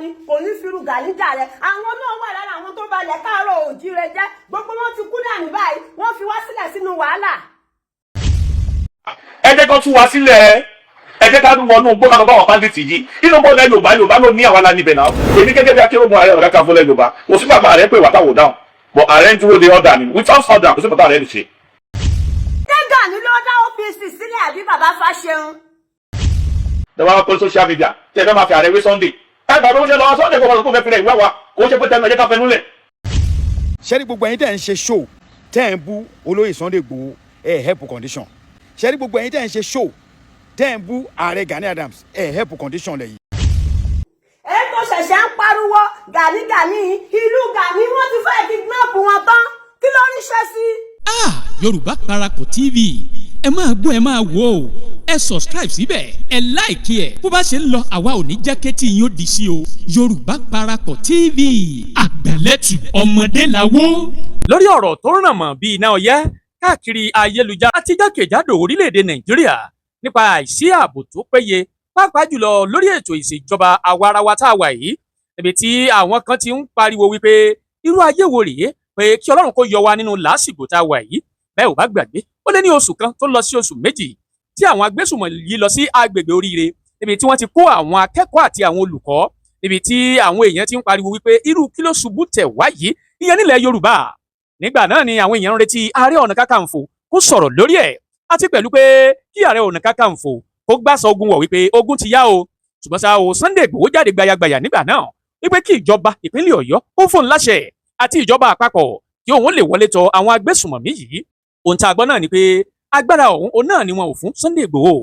ni kò ní firu Gani jà rẹ. Àwọn náà wà lára àwọn tó balẹ̀ káàárọ̀ òjíire jẹ́. Gbogbo wọn ti kú dànù báyìí, wọ́n fi wá sílẹ̀ sínú wàhálà. Ẹ jẹ́ kó tú wa sílẹ̀, ẹ jẹ́ ká wọnú gbó, ká lọ bá wọn bandit yìí inú bọ́ lẹ́ Yorùbá. Yorùbá ló ní, àwa la níbẹ̀ náà. Èmi gẹ́gẹ́ bí akérògùn Ààrẹ Ọ̀nà Kakanfò lẹ́ Yorùbá, kò sí bàbá rẹ̀ pé wà táwọn dáhùn, but ààrẹ ń dúró de order ni. Without order, kò sí bàbá rẹ̀ lè ṣe. Ṣé Gani ló dá OPC sílẹ̀ àbí bàbá Fáṣẹ̀hún? Ẹ wá pé social media tí ẹ fẹ́ máa fi ààrẹ wé Sunday, ẹ gbàgbé ó ṣe lọ Sunday, kò wọ́n tó fẹ́ fi rẹ̀ ìwé wa, kò ṣe pé tẹnu ẹ jẹ́ ká fẹnu lẹ̀. Ṣé ní gbogbo ẹ̀yin tẹ́ ń ṣe show, tẹ́ ń bú olóyè Sunday Igboho, ẹ help condition. Ṣé ní gbogbo ẹ̀yin tẹ́ ń ṣe show, tẹ́ ń bú ààrẹ Gani Adams, ẹ help condition lẹ̀ yìí. Ètò ṣẹ̀ṣẹ̀ ń pariwo Gani, Gani, ìlú Gani, wọ́n ti fẹ́ kidnap wọn tán. Kí ló ríṣẹ́ sí? Ah, Yorùbá Parapọ̀ TV, ẹ máa gbọ́, ẹ máa wò ó. Ẹ subscribe síbẹ̀, ẹ like ẹ̀. Bó bá ṣe ń lọ, àwa ò ní jẹ́ kétí yín ó di sí o. Yorùbá Parapọ̀ TV, àgbàlẹ́tù ọmọdé làwọ́. Lórí ọ̀rọ̀ tó ràn mọ́ bíi iná ọyẹ́ káàkiri ayélujára àti jákèjádò orílẹ̀-èdè Nàìjíríà nípa àìsí ààbò tó péye, pàápàá jùlọ lórí ètò ìṣèjọba àwarawa tá a wà yìí, níbi tí àwọn kan ti ń pariwo wípé irú ayé wo rèé, pé kí Ọlọ́run kó yọ wa nínú làásìgbò tá a wà yìí. Bẹ́ẹ̀ ò bá gbàgbé, ó lé ní oṣù kan tó lọ sí oṣù 2 tí àwọn agbésùnmọ̀ yìí lọ sí agbègbè Oríire, níbi tí wọ́n ti kó àwọn akẹ́kọ̀ọ́ àti àwọn olùkọ́, níbi tí àwọn èèyàn ti ń pariwo wípé irú kí ló ṣubú tẹ̀ wá yìí, ìyẹn nílẹ̀ Yorùbá. Nígbà náà ni àwọn èèyàn ń retí Ààrẹ Ọ̀nà Kakanfò kó sọ̀rọ̀ lórí ẹ̀, àti pẹ̀lú pé kí Ààrẹ Ọ̀nà Kakanfò kó gbàsọ ogun wọ̀ wípé ogun ti yá o. Ṣùgbọ́n ṣá o, Sunday Igboho jáde gbayagbaya nígbà náà wípé kí ìjọba ìpínlẹ̀ Ọ̀yọ́ ó fóun láṣẹ àti ìjọba àpapọ̀ kí òun lè wọlé tọ̀ àwọn agbésùnmọ̀mí yìí. Ohun tá a gbọ́ náà ni pé agbára ọ̀hún òun náà ni wọn ò fún Sunday Igboho.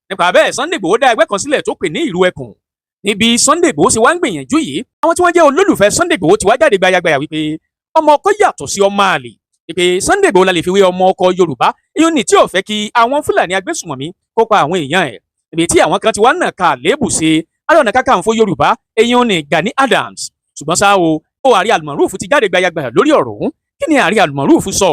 Nípa bẹ́ẹ̀, Sunday Igboho dá ẹgbẹ́ kan sílẹ̀ tó pè ní Ìlú Ẹkùn. Níbi Sunday Igboho ṣe wá ń gbìyànjú yìí, àwọn tí wọ́n jẹ́ olólùfẹ́ Sunday Igboho ti wá jáde gbayagbaya wípé ọmọ ọkọ yàtọ̀ sí ọmọ àlè, wípé Sunday Igboho la lè fi wé ọmọ ọkọ Yorùbá, èyí ní tí ò fẹ́ kí àwọn Fúlàní agbésùnmọ̀mí kó pa àwọn èèyàn ẹ̀. Ibi tí àwọn kan ti wá nà ká lébù sí Ààrẹ Ọ̀nà Kakanfò Yorùbá, èyí ní Gani Adams. Ṣùgbọ́n ṣá o, ó Ààrẹ Almaroof ti jáde gbayagbaya lórí ọ̀rọ̀ ọ̀hún. Kí ni Ààrẹ Almaroof sọ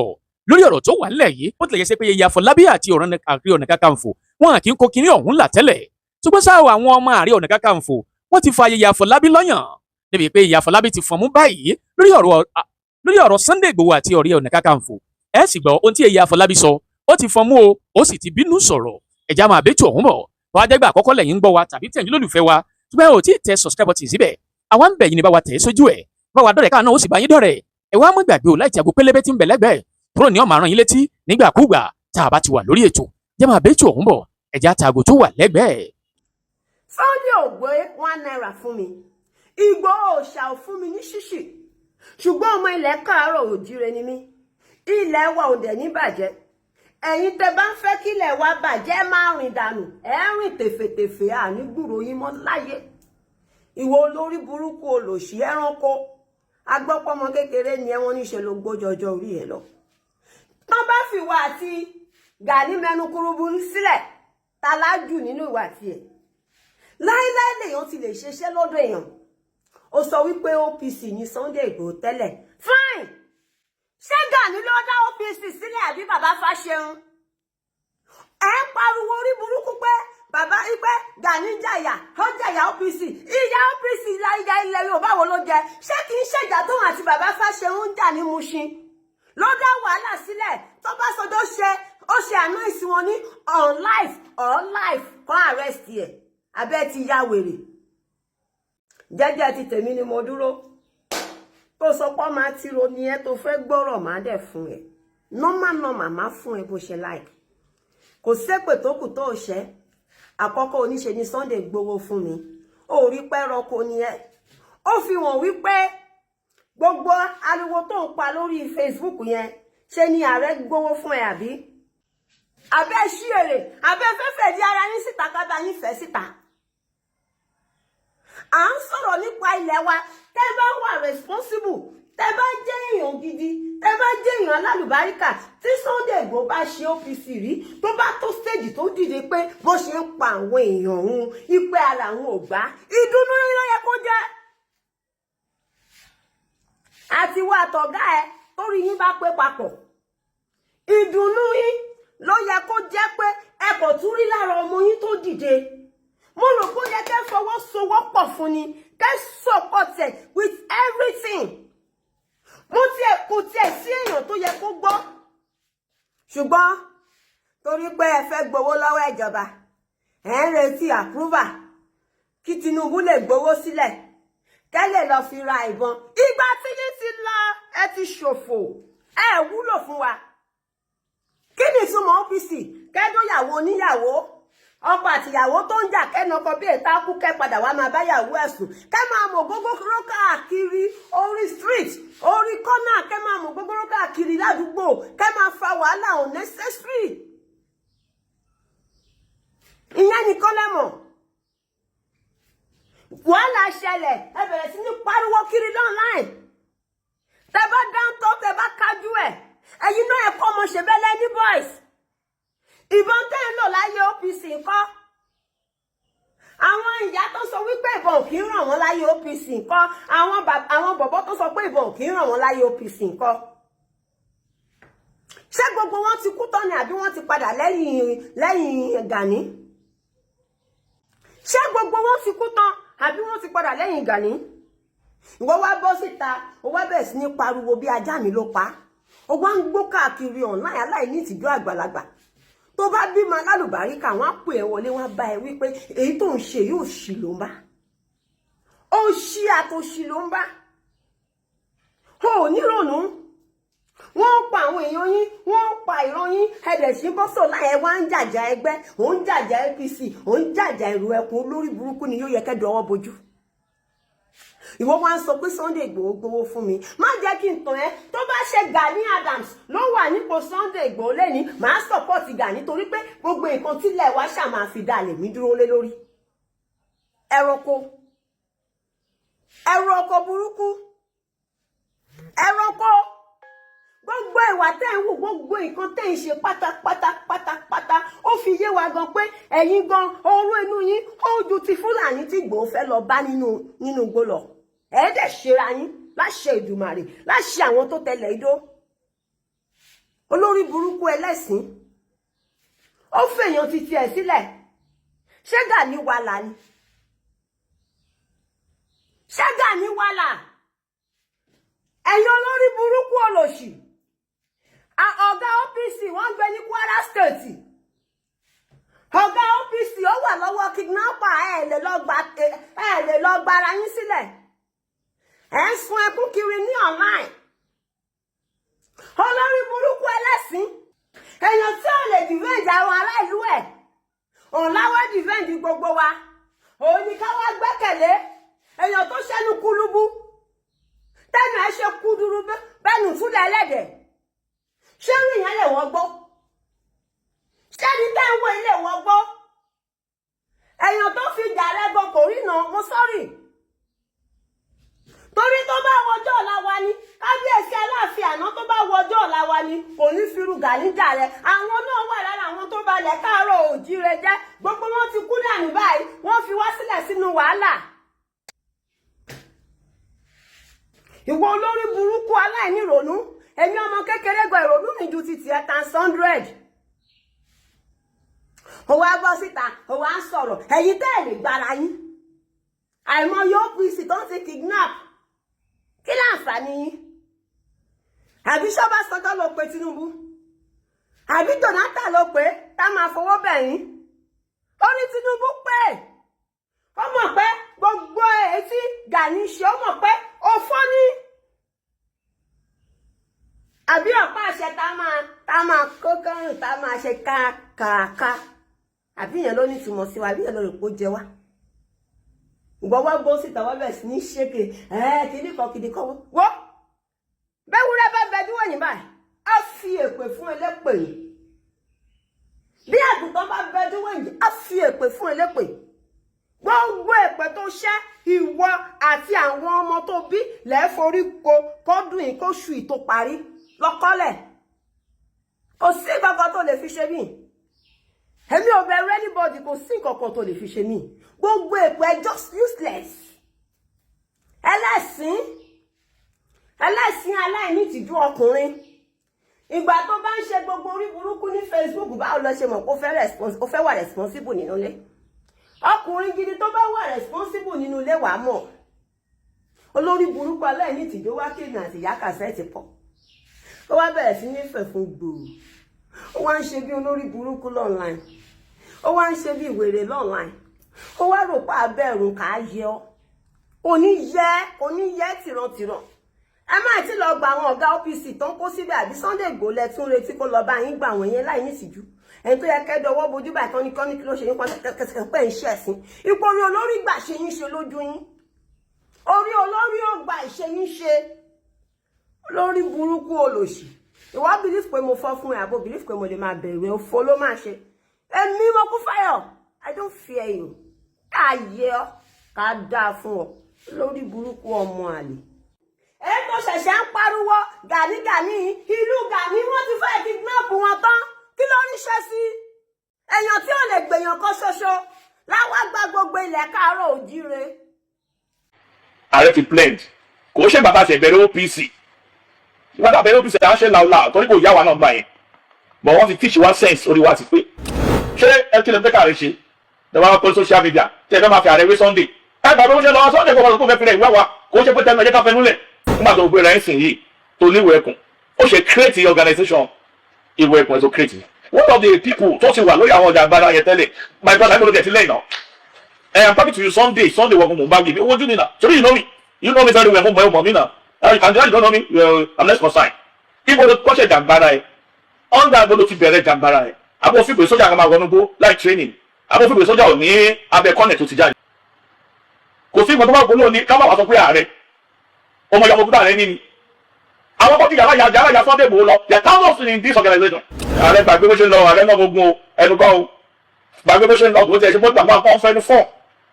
lórí ọ̀rọ̀ tó wà nílẹ̀ yìí? Ó tilẹ̀ yẹ pé Yẹyẹ Afọlábí àti Ààrẹ Ọ̀nà Kakanfò wọn kì í kó kinní ọ̀hún là tẹ́lẹ̀. Ṣùgbọ́n ṣá o, àwọn ọmọ Ààrẹ Ọ̀nà Kakanfò wọ́n ti fa Yẹyẹ Afọlábí lọ́yàn, níbi pé Yẹyẹ Afọlábí ti fọnmú báyìí lórí ọ̀rọ̀ Sunday Igboho àti Ààrẹ Ọ̀nà Kakanfò. Ẹ sì gbọ́ ohun tí Yẹyẹ Afọlábí sọ. Ó ti fọnmú o, ó sì ti bínú sọ̀rọ̀. Ẹ̀já máa bẹ́tù ọ̀hún bọ̀. Wọ́n á jẹ́gbà àkọ́kọ́ lẹ́yìn ń gbọ́ wa tàbí tẹ̀yìn lólùfẹ́ wa, ṣùgbọ́n ẹ ò tí ì tẹ subscribe button síbẹ̀, àwa ń bẹ̀ yín ní bá wa tẹ̀ ẹ́ sójú ẹ̀, bá wa dọ̀rẹ̀, káà náà ó sì bá yín dọ̀rẹ̀. Ẹ wá mú gbàgbé o láì tí aago pélébé tí ń bẹ lẹ́gbẹ̀ẹ́ kúrò ní ọmọ àrùn yín létí nígbàkúùgbà tá a bá ti wà lórí ètò. Jẹ́ máa bẹ́tù ọ̀hún bọ̀, ẹ̀já taago tó wà lẹ́gbẹ̀ẹ́. Sunday ò gbé ₦1 fún mi, Ìgbòho òòṣà ò fún mi ní ṣíṣì, ṣùgbọ́n ọmọ ilẹ̀ káàárọ̀ òjíire ni mí. Ilẹ̀ wa ò dẹ̀ ní bàjẹ́. Ẹ̀yin tẹ́ bá ń fẹ́ kílẹ̀ wa bàjẹ́, máa rìn dànù, ẹ̀ rìn tèfètèfè, àní gbúrò yín mọ́ láyé. Ìwọ olórí burúkú, olòṣì ẹranko, agbọ́pọ́mọ kékeré ni ẹ, wọ́n níṣe ló gbójọjọ orí ẹ lọ. Tán bá fìwà àti Gani mẹnu kúrúburú sílẹ̀, ta lájù nínú ìwà tiẹ̀? Láíláí lèèyàn ti lè ṣiṣẹ́ lọ́dọ̀ èèyàn. Ó sọ wípé OPC ní Sunday Igboho tẹ́lẹ̀. Fine, ṣé Gani ló dá OPC sílẹ̀ àbí bàbá Fáṣẹ̀hún? Ẹ ń pariwo orí burúkú pé bàbá wípé Gani jàyà, ó jàyà OPC. Ìyá OPC, ìyá ilẹ̀ Yorùbá wo ló jẹ? Ṣé kì í ṣèjà tóun àti bàbá Fáṣẹ̀hún ń jà ní Mushin ló dá wàhálà sílẹ̀? Tó bá sọdọ́ ṣe ó ṣe announce wọn ní on life or life kan, arrest ẹ̀. Abẹ́ ti ya wèrè. Jẹ́jẹ́ ti tèmi ni mo dúró. Tó sọ pé ọmọ àtìrò ni ẹ, tó fẹ́ gbọ́rọ̀, má dẹ̀ fún ẹ normal normal, má fún ẹ bó ṣe like. Kò sépè tó kù tó ṣẹ́. Àkọ́kọ́, oníṣe ni Sunday gbowó fún mi. Ó rí pẹ́rọ̀kọ ni ẹ. Ó fi wọ́n wípé gbogbo ariwo tó ń pa lórí Facebook yẹn, ṣe ni ààrẹ gbowó fún ẹ, àbí abẹ́ ṣí èrè, abẹ́ fẹ́fẹ́ di ara yín síta, kábà yín fẹ́ síta. À ń sọ̀rọ̀ nípa ilẹ̀ wa. Tẹ́ bá wà responsible, tẹ́ bá jẹ́ èèyàn gidi, tẹ́ bá jẹ́ èèyàn alálùbáríkà, tí Sunday Igboho bá ṣe OPC rí, tó bá tó stage tó dìde pé bó ṣe ń pa àwọn èèyàn òun, ipe ara àwọn ò gbá, ìdùnnú yín ló yẹ kó jẹ́. Àti wá àtọ̀gá ẹ torí yín bá pé papọ̀, ìdùnnú yín ló yẹ kó jẹ́ pé ẹ kò tún rí lára ọmọ yín tó dìde. Mo rò pé ó yẹ kẹ́ fọwọ́sowọ́pọ̀ fún ni. Kẹ́ support ẹ̀ with everything. Mo tiẹ̀ kò tiẹ̀ sí èèyàn tó yẹ kó gbọ́, ṣùgbọ́n torí pé ẹ fẹ́ gbowó lọ́wọ́ ìjọba, ẹ̀ ń retí approval kí Tinubu lè gbowó sílẹ̀ kẹ́ lè lọ fi ra ìbọn. Ìgbà tí yín ti lọ, ẹ ti ṣòfò, ẹ wúlò fún wa. Kí ni ìtumọ̀ OPC? Kẹ́dọ̀yàwó oníyàwó, ọkọ àtìyàwó tó ń jà, kẹ́nu ọkọ bí ètò akú, kẹ́ padà wá máa báyàwó ẹ̀sùn, kẹ́ máa mọ̀ gógóró káàkiri orí street, orí kọ́nà, kẹ́ máa mọ̀ gógóró káàkiri ládùúgbò, kẹ́ máa fa wàhálà unnecessary. Ìyẹn nìkan lẹ́mọ̀. Wàhálà ṣẹlẹ̀, ẹ bẹ̀rẹ̀ sí ní pariwo kiri online. Tẹ bá dáńtọ́, tẹ bá kájú ẹ̀, ẹ̀yin náà ẹ̀kọ́ ọmọ ṣẹbẹ́lẹ́ ní boys. Ìbọn tẹ́ ń lò láyé OPC ńkọ́? Àwọn ìyá tó sọ wípé ìbọn ò kì í ràn wọ́n láyé OPC ńkọ́? Àwọn bọ̀bọ́ tó sọ pé ìbọn ò kì í ràn wọ́n láyé OPC ńkọ́? Ṣé gbogbo wọn ti kú tán ni, àbí wọ́n ti padà lẹ́yìn Gani? Ṣé gbogbo wọn ti kú tán, àbí wọ́n ti padà lẹ́yìn Gani? Ìwọ wá bọ́ síta, ó wá bẹ̀rẹ̀ sí ní pariwo bí ajá mi ló pa á. Ó wá ń gbó káàkiri online, aláìní ìtìjú àgbàlagbà. Tó bá bímọ alálùbáríkà, wọn á pè ẹ́ wọlé, wọn á bá ẹ wípé èyí tó ń ṣe yóò ṣì ló ń bá ó ṣí àtòṣì ló ń bá. Ó ò nírònú. Wọ́n ń pa àwọn èèyàn yín, wọ́n ń pa ìran yín, ẹ̀dẹ̀ sí bọ́sọ̀ láì. Ẹ wá ń jàjà ẹgbẹ́, ò ń jàjà APC, ò ń jàjà ìrù ẹkùn. Olórí burúkú ni yóò yẹ kẹ́ dọwọ́ bojú. Ìwọ wá ń sọ pé Sunday Igboho gbowó fún mi. Má jẹ́ kí n tàn ẹ́, tó bá ṣe Gani Adams ló wà nípò Sunday Igboho lẹ́ni, màá support Gani, torí pé gbogbo nǹkan tílẹ̀ wá ṣà máa fi dá lèmi dúró lé lórí. Ẹranko, ẹranko burúkú, ẹranko. Gbogbo ìwà tẹ́ ń wù, gbogbo nǹkan tẹ́ ń ṣe pátápátá pátápátá, ó fi yé wa gan pé ẹ̀yin gan, oró inú yín ó ju ti Fúlàní tí Ìgbòho fẹ́ lọ bá nínú igbó lọ. Ẹ̀ dẹ̀ ṣera yín láṣẹ Ìdùmàrè, láṣẹ àwọn tó tẹlẹ̀ idó. Olórí burúkú ẹlẹ́sìn, ó fèèyàn titi ẹ̀ sílẹ̀. Ṣé Gani wàlà ni? Ṣé Gani wàlà? Ẹ̀yin olórí burúkú olòṣì. Ọ̀gá OPC, wọ́n gbé ní Kwara State. Ọ̀gá OPC, ó wà lọ́wọ́ kidnapper. Ẹ̀ lè lọ gbára yín sílẹ̀. Ẹ̀ ń sun ẹkún kiri ní online. Olórí burúkú ẹlẹ́sìn, èèyàn tí ò lè defend àwọn ará ìlú ẹ̀, òun láwọ́ defend gbogbo wa, òun ni ká wá gbẹ́kẹ̀lé. Èèyàn tó ṣẹ́nu kúlúbú, tẹ́nu ẹ̀ ṣe kúdúrú bẹ́nu túlẹ̀ ẹlẹ́dẹ̀, ṣé rí ìyẹn lè wọ́n gbọ́? Ṣé ní tẹ́ ń wo ilé wọ́n gbọ́? Èèyàn tó fi jà rẹ gan kò rí nà. Mo sọ́rì, torí tó bá wọjọ́ ọ̀la wa ni kábíyèsí Aláàfin àná, tó bá wọjọ́ ọ̀la wa ni kò ní firu Gani jà rẹ. Àwọn náà wà lára àwọn tó balẹ̀ káàárọ̀ òjíire jẹ́. Gbogbo wọn ti kú dànù báyìí, wọ́n fi wá sílẹ̀ sínú wàhálà. Ìwọ olórí burúkú aláìníròónú, èmi ọmọ kékeré gan, ìrònú mi ju ti tiẹ̀ times 100. Ó wá bọ́ síta, ó wá ń sọ̀rọ̀. Ẹ̀yin tẹ́ ẹ̀ lè gbára yín, àìmọye OPC tó ń ti kidnap, kí láǹfààní yín? Àbí ṣọ́bàṣánjọ́ ló pe Tinubu, àbí Jonathan ló pé tá máa fowó bẹ̀ yín? Ó ní Tinubu pé ó mọ̀ pé gbogbo èyí tí Gani ṣe, ó mọ̀ pé òfò ní àbí ọ̀pá àṣẹ tá máa kó kọrùn, tá máa ṣe káàkàká, àbí yẹn ló ní ìtumọ̀ sí wa, àbí yẹn ló rò pé ó jẹ wá. Ìgbọ́ wá bó síta, wá bẹ̀rẹ̀ sí ní ṣéke ẹ̀ kìíní kan kìíní kan wọ́. Bẹ́wúrẹ́ bá bẹjú wọ̀nyí báyìí, á fi èpè fún elépè yìí. Bí àgùntàn bá bẹjú wọ̀nyí, á fi èpè fún elépè. Gbogbo èpè tó ṣẹ́, ìwọ àti àwọn ọmọ tó bí lẹ́ẹ̀forí ko kọ́dún yìí, kóṣù yìí tó parí lọ́kọ́lẹ̀. Kò sí kankan tó lè fi ṣe mí. Èmi ò bẹ̀rù anybody. Kò sí nǹkan tó lè fi ṣe mí. Gbogbo èpè ẹ just useless. Ẹlẹ́sìn, ẹlẹ́sìn, aláìní ìtìjú ọkùnrin. Ìgbà tó bá ń ṣe gbogbo orí burúkú ní Facebook, báwo lọ ṣe mọ̀ pé ó fẹ́ wà responsible nínú ilé? Ọkùnrin gidi tó bá wà responsible nínú ilé, wàá mọ̀. Olórí burúkú aláìní ìtìjú wá kéèmì àti ìyá Cassette pọ̀. Ó wá bẹ̀rẹ̀ sí ní fẹ̀ fún gbòòrò. Ó wá ń ṣe bí olórí burúkú online, ó wá ń ṣe bí ìwèrè online. Ó wá rò pé abẹ́rù kà á yẹ ọ́ oníyẹ oníyẹ tìrantìran. Ẹ má ti lọ gba àwọn ọ̀gá OPC tó ń kó síbẹ̀, àbí Sunday Igboho lẹ tún retí kó lọ bá yín gbà wọ́n yẹn láì ní ìtìjú? Ẹni tó yẹ kẹ́dọ̀wọ́ bojú báyìí tán ní kọ́ ní kí ló ṣe yín pọ́n pẹ́ ń ṣẹ̀sín. Ipò orí olórí gbà ṣe yín ṣe lójú yín, orí olórí ò gbà ìṣe yín ṣe. Olórí burúkú, olòṣì, ìwọ believe pé mo fọ́ fún ẹ, àbò believe pé mo lè máa bẹ̀rù ẹ? Òfo ló máa ṣe. Èmi mo kú fáyọ̀, I don't fear you. Ká yẹ ọ, ká dáa fún ọ, lórí burúkú, ọmọ àlè. Èyí tó ṣẹ̀ṣẹ̀ ń pariwo Gani, Gani, ìlú Gani, wọ́n ti fẹ́ kidnap wọn tán. Kí ló ń ṣe sí èèyàn tí ò lè gbèyàn kan ṣoṣo láwa gba gbogbo ilẹ̀ káàárọ̀ òjíire? Ààrẹ ti blend. Kò ṣe bàbá ṣe bẹ̀rẹ̀ OPC. Bàbá bẹ̀rẹ̀ OPC, à ń ṣe làwùlà torí kò yá wa náà gbà yẹn, but wọ́n ti teach wa sense, orí wa ti pé. Ṣé ẹ kí lè fẹ́ káàrẹ̀ ṣe tẹ wá pé social media tẹ ẹ fẹ́ máa fi ààrẹ wé Sunday? Ẹ gbàgbé bó ṣe lọ. Sunday kò kò fẹ́ fi rẹ̀ ìwá wa, kò ṣe pé tẹnu ẹjẹ́ ká fẹnu lẹ̀. Nígbà tó gbé rẹ̀ ń sìn yìí tó níwèé ẹkùn, ó ṣe create organization ìwé ẹkùn ẹ̀ tó create. One of the people tó ti wà lórí àwọn ọjà agbára yẹn tẹ́lẹ̀, my brother, ẹ̀ mo ló tẹ̀ sí lẹ́yìn náà. I am talking to you, Sunday. Sunday wọ́n mo bá wí mi ojú ni na. So you know me, you know me very well. Mo mọ̀ ẹ́, mọ̀ mi na. And you don't know me, I'm less concerned. Ibo ló kọ́ṣẹ́ jàǹgbára ẹ̀? Under ibo ló ti bẹ̀rẹ̀ jàǹgbára ẹ̀? Àbò fígbè sójà kan máa wọnú gbó láì training? Àbò fígbè sójà ò ní abẹ kọ́nẹ̀ tó ti jáde? Kò sí ìgbọ́n tó bá gbólóhùn ní ká má wàá sọ pé ààrẹ ọmọ ìyàwó kúta rẹ ní ni àwọn kọ́kí yàrá yàrá yàrá yàrá Sunday Igboho lọ. There are thousands in this organization. Ààrẹ gbàgbé bó ṣe ń lọ. Ààrẹ náà gbogbo ẹnu kọ́ o, gbàgbé bó ṣe ń lọ. Kò tiẹ̀ ṣe bó gbàgbọ́ àwọn fẹ́nu fọ́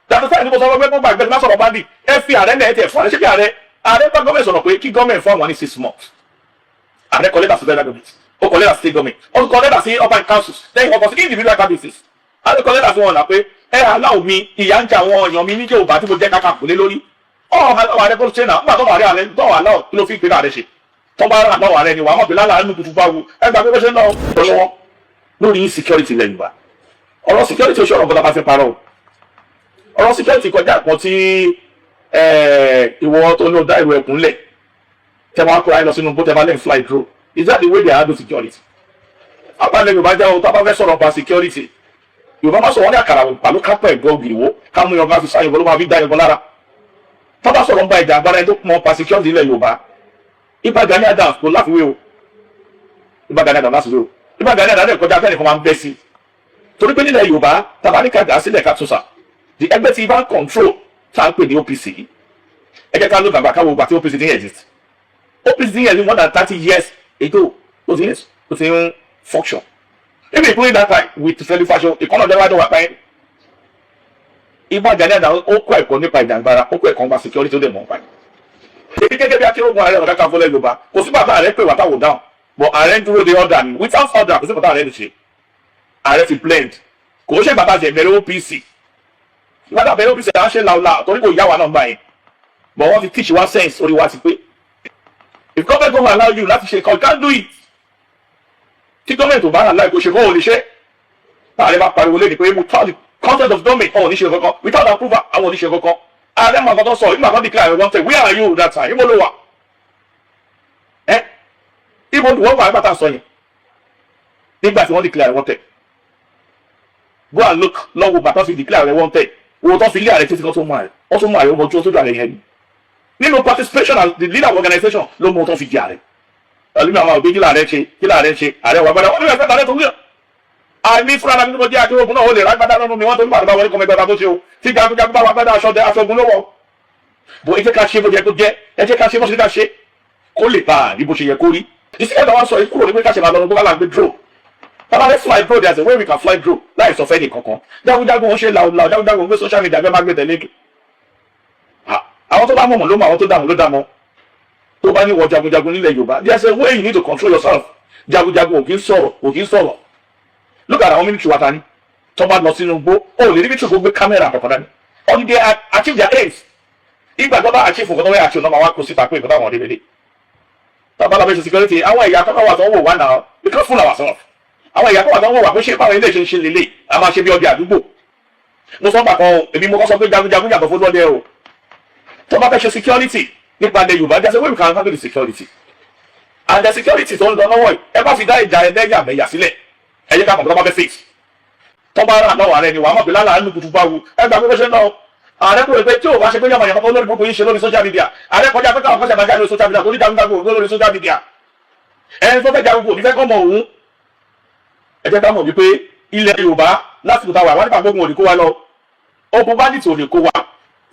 yàtọ̀ sẹ́yìn ní mo sọ pé kó gbàgbé má sọ̀rọ̀ bá dì. Ẹ fi ààrẹ lẹ̀, ẹ tẹ̀ fún ààrẹ. Ṣé bí ààrẹ bá gọ́ọ̀mẹ̀ sọ̀rọ̀ pé kí gọ́ọ̀mẹ̀ fún àwọn ní 6 months? Ààrẹ kọ lẹ́tà sí federal government, ó kọ lẹ́tà sí state government, ó kọ lẹ́tà sí urban councils, lẹ́yìn ọkọ̀ sí individual campuses. Ààrẹ kọ lẹ́tà sí wọn là pé ẹ aláwọ̀ mi, ìyà ń jẹ àwọn èèyàn mi ní Yorùbá tí mo jẹ́ kákà kò lé lórí. Ọ̀ ààrẹ kò ṣe náà. Nígbà tó wà rí ààrẹ tó wà láwọ̀, kí ló fi ìpínlẹ̀ ààrẹ ṣe? Tó bá rà lọ́wọ́ ààrẹ ni wàá mọ̀ pé lálàá nínú tuntun bá wu. Ẹ gbàgbé bó ṣe ń lọ lọ́wọ́ lórí insecurity ilẹ̀ Yorùbá. Ọ̀rọ̀ security, oṣù ọ̀rọ̀ bọ́lá bá fi parọ́ o. Ọ̀rọ̀ security kọjá kan tí ìwọ tó ní o dá ìrù ẹkùn lẹ̀ tẹ máa kóra ẹ lọ sínú bó tẹ máa lẹ́yìn fly drone. Is that the way they handle security? Abalẹ̀ Yorùbá jẹ́ ohun tó bá fẹ́ sọ̀rọ̀ pa security. Yorùbá máa sọ̀rọ̀ ní àkàrà pàló kápẹ́ ẹ̀gọ́ ògìrìwó ká mú yangan fi sáyẹn ló máa fi dá yangan lára. Tó bá sọ̀rọ̀ ń ba ìjà agbára, ẹni tó mọ pa security ilẹ̀ Yorùbá, Ìbà Gani Adams kò láfiwé o. Ìbà Gani Adams láfiwé o. Ìbà Gani Adams kọjá abẹ́nìkan máa ń bẹ́ sí, torí pé nílẹ̀ Yorùbá tabaníkà dá sílẹ̀ ká tún sà the ẹgbẹ́ tí ibà ń control tá à ń pè ní OPC. Ẹ jẹ́ ká ló gbàgbà káwọ́ gbà tí OPC ti ń exist. OPC ti ń exist more than 30 years ago. Ó ti ń function, even including that time with Fẹ́mi Fáṣọ ìkànnà ọjọ́ iwájú wà pẹ́. Ìbà Gani Adams, ó kọ́ ẹ̀kọ́ nípa ìjàngbara, ó kọ́ ẹ̀kọ́ nípa security, ó dẹ̀ mọ̀ nípa ẹ̀. Èmi gẹ́gẹ́ bí akérògùn ààrẹ ọ̀nà kakanfò lẹ̀ Yorùbá, kò sí bàbá rẹ̀ pé wà táwọn dáhùn, but ààrẹ ń dúró de order ni. Without order, kò sí bàbá rẹ̀ lè ṣe. Ààrẹ ti blend. Kò ṣe bàbá ṣe bẹ̀rẹ̀ OPC. Bàbá bẹ̀rẹ̀ OPC, à ń ṣe làwùlà torí kò yá wa náà gbà yẹn, but wọ́n ti teach wa sense, orí wa ti pé. If government go allow you láti ṣe, you can't do it. Tí government ò bá allow kó ṣe, kó o lè ṣe. Ààrẹ bá pariwo lé ní pé without the consent of government, àwọn ò ní ṣe kankan. Without approval, àwọn ò ní ṣe kankan. Ààrẹ mọ̀ nǹkan tó sọ. Ìgbà kan declare wanted, where are you that time? Ibo ló wà? Ẹ ibo wọ́n wà nígbà tá a sọ yẹn, nígbà tí wọ́n declare wanted? Go and look lọ́wọ́ bàtà fi declare wanted. Owó tó fi lé ààrẹ títí kan tó mú ààrẹ, wọ́n tún mú ààrẹ ojú sójú ààrẹ yẹn ni. Nínú participation as the leader of organization ló mú tó fi di ààrẹ. Ẹlòmíì àwọn òbí, kí láàrẹ ṣe? Kí láàrẹ ṣe? Ààrẹ wà gbọ́dọ̀ wọ́n ní ẹ̀fẹ́ tààrẹ tó wúyọ̀ àmì fúnra mi. Mo jẹ́ akérògùn náà, ó lè rágbádá lọ́nu mi. Wọ́n tó ń bàbá wọlé kọ́mẹ́gbẹ́ta tó ṣe o. Tí jagunjagun bá wà gbádá, aṣọ aṣọ ogun lọ́wọ́ bó. Ẹ jẹ́ ká ṣe bó jẹ́ kó jẹ́. Ẹ jẹ́ ká ṣe bó ṣe ká ṣe kó lè bá a rí bó ṣe yẹ kó rí. Ìsìnkú àwọn sọ yìí kúrò ní pé ká ṣe máa lọ gbogbo àgbẹ̀ drone. Bàbá rẹ̀ fly drone, there's a way we can fly drone láì sọ fẹ́ ní kankan. Jagunjagun wọn ṣe làwùlàwù, jagunjagun gbé social media gbé má gbé tẹ̀lé kí àwọn tó bá mọ̀mọ́ ló mọ̀, àwọn tó dààmú ló dààmú. Tó bá ní wọ jagunjagun nílẹ̀ Yorùbá, there's a way you need to control yourself. Jagunjagun ò kí ń sọ̀rọ̀, ò kí ń sọ̀rọ̀. Look at àwọn military wa ta ni tó bá lọ sínú igbó, ó lè rí military kó gbé kámẹ́rà kankan dání until they achieve their aims. Ìgbà tó bá achieve nǹkan tó wẹ́ achieve náà, máa wá kó síta pé nǹkan táwọn ọdẹ lélẹ̀. Tábà lábẹ́ ṣe security, àwọn ẹ̀yà tó wà tó ń wò wá náà, we can't fool ourselves. Àwọn ẹ̀yà tó wà tó ń wò wá pé ṣé báwọn ilé ṣe ń ṣe lélẹ̀, a máa ṣe bí ọdẹ àdúgbò. Mo sọ pàkan, èmi mo kọ́ sọ pé jagunjagun yàtọ̀ fún lọ́dẹ o. Tó bá fẹ́ ṣe security nípa ilẹ̀ Yorùbá, just say we can handle the security, and the security tó ń lọ lọ́wọ́ yìí, ẹ bá fi dá ìjà ẹlẹ́yàmẹ̀yà sílẹ̀, ẹ jẹ́ ká mọ̀ tó bá fẹ́ face. Tó bá rà lọ́wọ́ ààrẹ ni wàá mọ̀ pé lálàá nínú kutu bá wu. Ẹ gbà pé bó ṣe ń lọ, ààrẹ kúrò pé tí ò bá ṣe pé yàmàyàmà tó lórí gbogbo yín ṣe lórí social media, ààrẹ kọjá pé káwọn kọ́ṣẹ́ máa jáde lórí social media, torí jagunjagun lórí social media. Ẹni tó fẹ́ jagun kò ní fẹ́ kọ́ mọ òun. Ẹ jẹ́ ká mọ̀ wípé ilẹ̀ Yorùbá lásìkò táwa wọ́n nípa gbógun òní kó wa lọ, ogun bandit ò lè kó wa.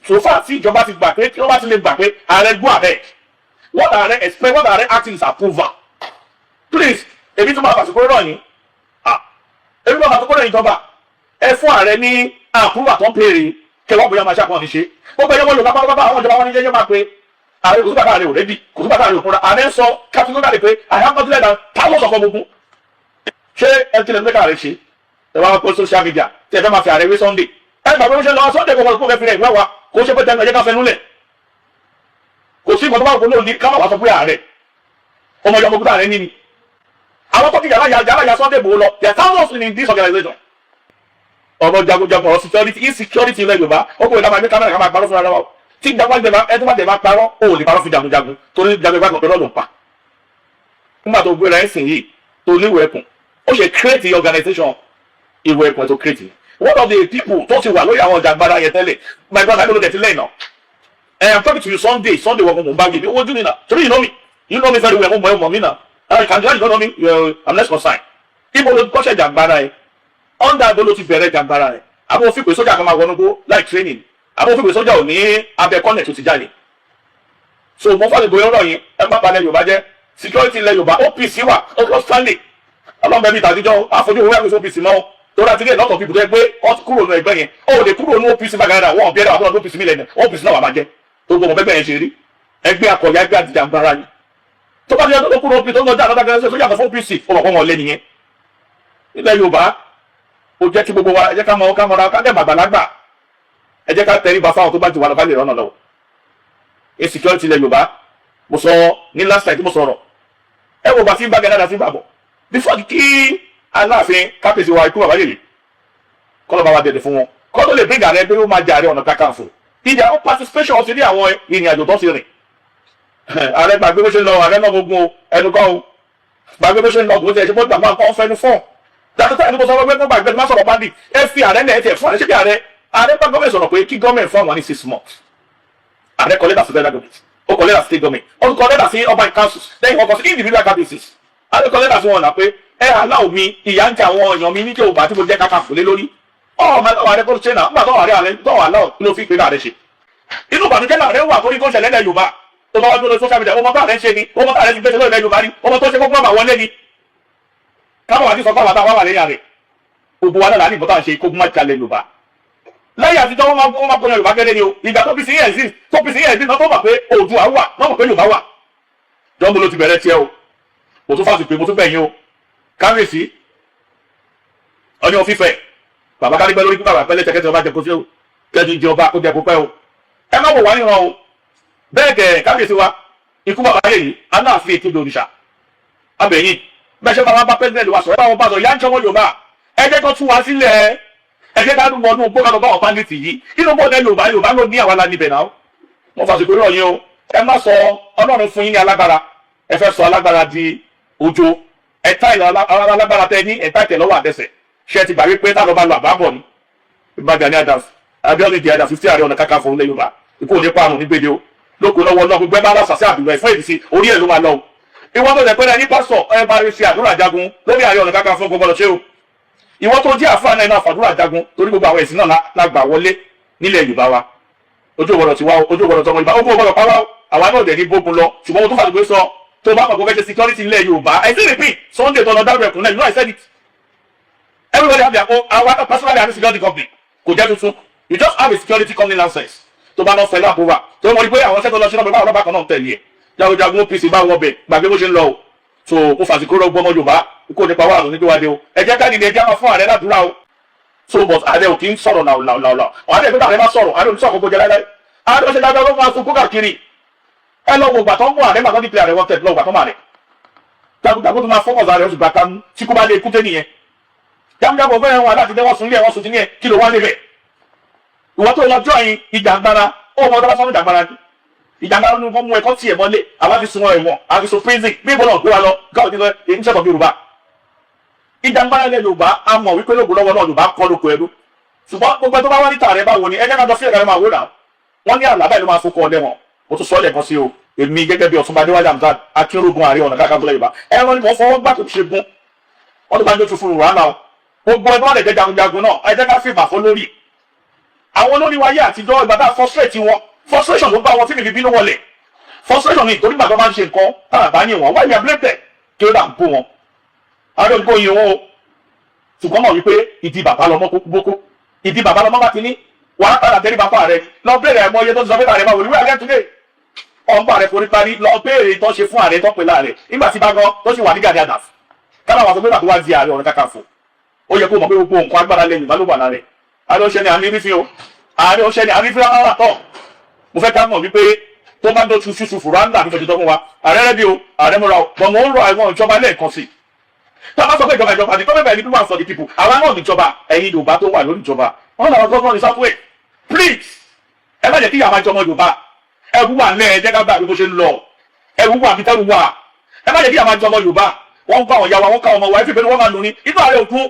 So far tí ìjọba ti gbà pé, tí wọ́n bá ti lè gbà pé ààrẹ go ahead, what ààrẹ expect, what ààrẹ acting is approval. Please, èmi tún máa fàṣíkò rọ̀ yín. Ah, èmi máa fàṣíkò rọ̀ yín. Ìjọba, ẹ fún ààrẹ ní approval tó ń pèrè kẹwàá, bóyá máa ṣàkóso ṣe gbogbo ẹ̀yọ́ wọn Yorùbá pátápátá. Àwọn ìjọba wọn ní jẹ́jẹ́ máa pe ààrẹ. Kò sí bàtà ààrẹ ò ready, kò sí bàtà ààrẹ ò fúnra. Ààrẹ ń sọ categorically pé I have nothing less than thousands of ọmọ ogun. Ṣé ẹ tilẹ̀ ń gbé káàrẹ̀ ṣe? Ẹ wá kó social media tí ẹ fẹ́ máa fi ààrẹ wé Sunday. Ẹ gbàgbé bó ṣe lọ. Sunday kò kó fẹ́ fi rẹ̀ ìwé wa, kò ṣe pé tẹnu ẹ jẹ́ ká fẹnu lẹ̀. Kò sí nǹkan tó bá wù kó lóun ní ká má wàá sọ pé ààrẹ ọmọ ìjọba òkúta ààrẹ níní àwọn tó ti yàrá yàrá yà Sunday Igboho lọ. There are thousands in this organization. Ọ̀rọ̀ jagunjagun, ọ̀rọ̀ security, insecurity ilẹ̀ Yorùbá, ó kò lè máa gbé kámẹ́rà ká máa parọ́ fúnra wa. Tí jagunjagun ẹ tó bá dẹ̀ máa parọ́, ó lè parọ́ fún jagunjagun, torí jagunjagun pẹ̀lú ọ̀nà pa. Nígbà tó gbéra ẹ̀sìn yìí tó níwèé ẹkùn, ó ṣe create the organization ìwé ẹkùn tó create. One of the people tó ti wà lórí àwọn jàǹgbára yẹn tẹ́lẹ̀, my brother, ló dẹ̀ ti lẹ́yìn náà. I am talking to you, Sunday. Sunday wọ́n mọ̀ n bá gbé owó ojú mi náà, torí you know me, you know me very well. Mo mọ̀ ẹ́, mọ̀ mí náà. I can you don't know me, I'm less concerned. Ibo ló kọ́ṣẹ́ jàǹgbára yẹn? Under ibo ló ti bẹ̀rẹ̀ jàǹgbára rẹ̀? Àbó òfin pé sójà kan máa wọnú gbó láì training? Àbó òfin pé sójà ò ní abẹ kọ́nẹ̀ tó ti jáde? So mo fàlẹ̀ bóyá ọ̀rọ̀ yìí, ẹ má balẹ̀ Yorùbá jẹ́. Security ilẹ̀ Yorùbá, OPC wà, ó Stanley ọlọ́mọbẹ bíi tàdíjọ́ àfojú òwe àgbèsè OPC mọ́, torí àti ilé lọ́tọ̀ people tó yẹ pé wọ́n kúrò ní ẹgbẹ́ yẹn. Ó lè kúrò ní OPC bàgàdà wọn bí ẹ̀rọ àbúrò OPC mi lẹ́nu OPC náà wà máa jẹ́ tó gbọmọ bẹ́gbẹ́ yẹn ṣe rí. Ẹgbẹ́ akọ̀yà, ẹgbẹ́ àdìjàngbara ni. Tó bá ti yẹ tó kúrò OPC, tó ń lọ dá àdá tó yàtọ̀ fún OPC, ó mọ̀ pé wọn lé nìyẹn. Ilẹ̀ Yorùbá, ó jẹ́ kí gbogbo wa, ẹ jẹ́ ká mọ ká mọra, ká dẹ̀ màgbàlagbà. Ẹ jẹ́ ká tẹríba fáwọn tó bá jù wá lọ, ká lè rọ́nà lọ́wọ́. Insecurity ilẹ̀ Yorùbá, mo sọ ní last time tí mo sọ̀rọ̀, ẹ wo bá fi ń bá gẹ́gẹ́ fi ń bà bọ̀ before kí Aláàfin kápẹ́sì wa, ikú bàbá yèyè, kọ́ ló bá wa dẹ̀dẹ̀ fún wọn, kọ́ ló lè bring ààrẹ pé ó máa jẹ Ààrẹ Ọ̀nà Kakanfò. Ìjà ó participation ti ní àwọn ìrìn àjò tó ti rìn. Ààrẹ gbàgbé bó ṣe ń lọ, ààrẹ náà gbogbo ẹnu kọ́ o, gbàgbé bó ṣe ń lọ, kò tiẹ̀ ṣe bó gbàgbọ́ àkọ́ fẹnu fọ́n dàtọ́ táyà ní mo sọ pé kó gbàgbé má sọ̀rọ̀ bandit. Ẹ fi ààrẹ lẹ̀, ẹ tiẹ̀ fún ààrẹ. Ṣé bí ààrẹ bá gọ́ọ̀mẹ̀ sọ̀rọ̀ pé kí gọ́ọ̀mẹ̀ fún àwọn ní 6 months. Ààrẹ kọ lẹ́tà sí federal government, ó kọ lẹ́tà sí state government, ó kọ lẹ́tà sí urban councils, lẹ́yìn ọkọ̀ sí individual kábíyèsí. Ààrẹ kọ lẹ́tà sí wọn náà pé ẹ aláwọ̀ mi, ìyà ń jẹ àwọn èèyàn mi ní Yorùbá tí mo jẹ́ kákà fòlé lórí ọmọ ààrẹ kó ṣe náà. Nígbà tó ààrẹ tó aláwọ̀ kí ló fi pé ààrẹ ṣe inú ìbànújẹ́ náà rẹ wà torí tó ń ṣẹlẹ̀ lẹ̀ Yorùbá. Tó bá wá dúró lórí social media, ọmọ bá rẹ ń ṣe ni, ọmọ bá rẹ ti gbèsè lórí ilẹ̀ Yorùbá ni, ọmọ tó ṣe kókó máa wọlé ni. Káwọn àti sọ fún àwọn àtàwọn wà lẹ́yìn rẹ̀, gbogbo wa náà láti ìbọn tá à ń ṣe kó má jalè Yorùbá. Láyé àtijọ́, wọ́n máa kọyàn Yorùbá gẹ́gẹ́ ni o. Ìgbà tó fi sí exist, tó fi sí exist náà, tó mọ̀ pé Oòduà wà, wọ́n mọ̀ pé Yorùbá wà. Jọ́nbó ló ti bẹ̀rẹ̀ tiẹ̀ o. Mo tún fàṣì pé mo tún bẹ̀yìn o. Kábíyèsí ọyàn fífẹ̀, bàbá kárígbẹ́ lórí, bàbá pẹ́lẹ́ tẹ́kẹ́tẹ́ ọba jẹ kó sí o, kẹ́tù jẹ ọba kó jẹ kó pẹ́ o. Ẹ má wò wá níran o. Bẹ́ẹ̀ kẹ̀, kábíyèsí wa, ikú bàbá yèyí, Aláàfin ètò òrìṣà abẹ́yìn, bẹ́ẹ̀ ṣe bá wọn bá president wa sọ̀rọ̀, ẹ bá wọn bá sọ yá ń sọmọ Yorùbá. Ẹ jẹ́ kó tú wa sílẹ̀. Ẹ jẹ́ ká wọnú gbó ká lọ bá wọn bandit yìí inú bọ́ọ̀dẹ Yorùbá. Yorùbá ló ní, àwa la níbẹ̀ náà. Wọ́n fàṣìkò rọ̀ yín o. Ẹ má sọ Ọlọ́run fún yín ní alágbára, ẹ fẹ́ sọ alágbára di ojo. Ẹ tá ìlọ alágbára tẹ ní ẹ tá ìtẹ̀ lọ́wọ́ àdẹsẹ̀. Ṣé ẹ ti gbà wípé táwọn bá lọ àbábọ̀ ni Ìbà Gani Adams, Abiodun di Adams, 50 Ààrẹ Ọ̀nà Kakanfò ńlẹ̀ Yorùbá, ikú òní parun ní gbèdé o lóko lọ́wọ́ náà. Gbogbo ẹ bá lásàsí àbúrò ẹ fún èdè orí ẹ ló máa lọ o. Ìwọ tó lẹ pẹ́rẹ́ ní pásítọ̀, ẹ bá ṣe àdúrà jagun lórí Ààrẹ Ọ̀nà Kakanfò, gbogbo lọ ṣe o. Ìwọ tó jẹ́ àfáà náà, fàdúrà jagun, torí gbogbo àwọn ẹ̀sìn náà la gbà wọlé nílẹ̀ Yorùbá wa. Ojú ògbọ́dọ̀ ti wá o, ojú ògbọ́dọ̀ tọmọ Yorùbá, ogun ògbọ́dọ̀ pa wá o. Àwa náà dẹ̀ ní bógun lọ, ṣùgbọ́n mo tún fàdúgbò sọ, tó bá mọ̀ kó fẹ́ ṣe security nílẹ̀ Yorùbá. I still repeat, Sunday tó lọ dárò ẹkùn náà, you know I said it. Everybody have their own. Our personally have a security company, kò jẹ́ tuntun. You just have a security company license. Tó bá náà fẹ́ láàbúrà tó mọ̀ ní pé àwọn sẹ́tọ̀ lọ sí náà, bá ọlọ́pàá kan náà tẹ̀lé ẹ̀, jagunjagun OPC bá wọ bẹ̀, gbàgbé bó ṣe ń lọ o. So mo fàsìkò rọ gbọmọ Yorùbá kó nípa wà lóní níwájú o. Ẹ jẹ́ ká nílé, ẹ jẹ́ máa fún ààrẹ ládùúrà o. So but ààrẹ ò kí ń sọ̀rọ̀ làwùlàwùlà. Ààrẹ ìgbésẹ̀, ààrẹ má sọ̀rọ̀, ààrẹ ò ní sọ̀rọ̀ gbogbo jẹ láíláí. Ààrẹ ó ṣe dáadáa, ló máa sunkún káàkiri. Ẹ lọ wo ìgbà tó ń mú ààrẹ, màá tó ní ààrẹ wanted lọ, ìgbà tó máa rẹ̀ jagunjagun tó máa fọwọ́ ààrẹ oṣù gbàgbà tí kò bá lè kú tẹ́ nìyẹn. Jagunjagun fẹ́ràn wọn láti dẹ́wọ́ sunlé ẹ̀wọ̀n sùn sí ní ẹ̀ kí ló wá níbẹ̀. Ìwọ tó lọ join ìjàngbara, ó mọ ọdọ́ bá sọ́nù ìjàngbara ni. Ìjàmbá ló ń mú ẹ̀kọ́ tiẹ̀ mọ́lé. Àwa fi sun ẹ̀wọ̀n, àwa fi sun prison. Bí ìbọn náà gbé wa lọ gáwọ́ nínú iṣẹ́ kan Yorùbá. Ìjàmbá ilẹ̀ Yorùbá, a mọ̀ wípé lóògùn lọ́wọ́ náà Yorùbá kọ́ lóko ẹrú. Ṣùgbọ́n gbogbo ẹ tó bá wá níta rẹ, báwo ni? Ẹ jẹ́ ká lọ sí ẹ̀ka máa wò náà. Wọ́n ní àlàbà ìlú máa fokọ ọdẹ wọn. Mo tún sọ lẹ́ẹ̀kan sí o, èmi gẹ́gẹ́ bí Ọ̀túnba Adéwálé Hamzat Akínrógun, Ààrẹ Ọ̀nà Kakanfò Yorùbá, ẹran ni mo fọwọ́ gbà tó ṣe gún wọ́n tó bá ń jó tuntun rà náà. Gbogbo ẹgbẹ́ wọn lè jẹ́ jagunjagun náà, ẹ jẹ́ ká fìbà fún lórí àwọn olórí wa ayé àtijọ́. Ìgbà tá a frustrate wọn, frustration ló bá wọn tí mi fi bínú wọlé. Frustration ni, torí gbàgbọ́ máa ń ṣe nǹkan tá a bá yìn wọ́n, why you are blame them? Kí ló dà ń bó wọn? Àwọn olùkọ́ yin wọn o, ṣùgbọ́n mọ̀ wípé ìdí bàbá lọmọ kó bókó, ìdí bàbá lọmọ bá ti ní wàá padà tẹ́lẹ̀ bàbá rẹ lọ bẹ̀rẹ̀ ẹ̀mọ iye tó ti sọ pé ààrẹ máa wò ní wíwá today. Ọgbà rẹ forí parí lọ béèrè tó ṣe fún ààrẹ tó pè láàrẹ nígbà tí bá gan tó sì wà ní Gani Adams kára wà sọ pé bàbá wa di Ààrẹ Ọ̀nà Kakanfò. Ó yẹ kó mọ̀ pé gbogbo nǹkan agbára lẹ́yìn bá ló wà lára ẹ̀. Ààrẹ ọ̀ṣẹ́ ni àmì fífi o, ààrẹ ọ̀ṣẹ́ ni àmì fífi rárá tọ̀. Mo fẹ́ ká mọ̀ wípé tó bá dó ṣuṣu fúránà fífẹ́ tuntun fún wa, ààrẹ rẹ̀ bí o, ààrẹ múra o. Bọ̀ mo ń rọ àwọn ìjọba lẹ́ẹ̀kan sí i. Tá a bá sọ pé ìjọba, ìjọba ni gọ́ọ̀mẹ̀ntì ní people are for the people. Àwa náà níjọba. Ẹ̀yin Yorùbá tó wà lórí ìjọba wọn làwọn gọ́ọ̀mẹ̀ntì ní south way, please, ẹ má jẹ́ kí ìyà máa jọmọ Yorùbá. Ẹrú wà nílẹ̀, ẹ jẹ́ ká gbà bí bó ṣe ń lọ. Ẹrú wà bí tẹ́rù wà. Ẹ má jẹ́ kí ìyà máa jọmọ Yorùbá. Wọ́n ń kọ́ àwọn ìyá wa, wọ́n ká ọmọ wa, ẹ fi ìpinnu wọn máa lò ní inú ààrẹ òkun.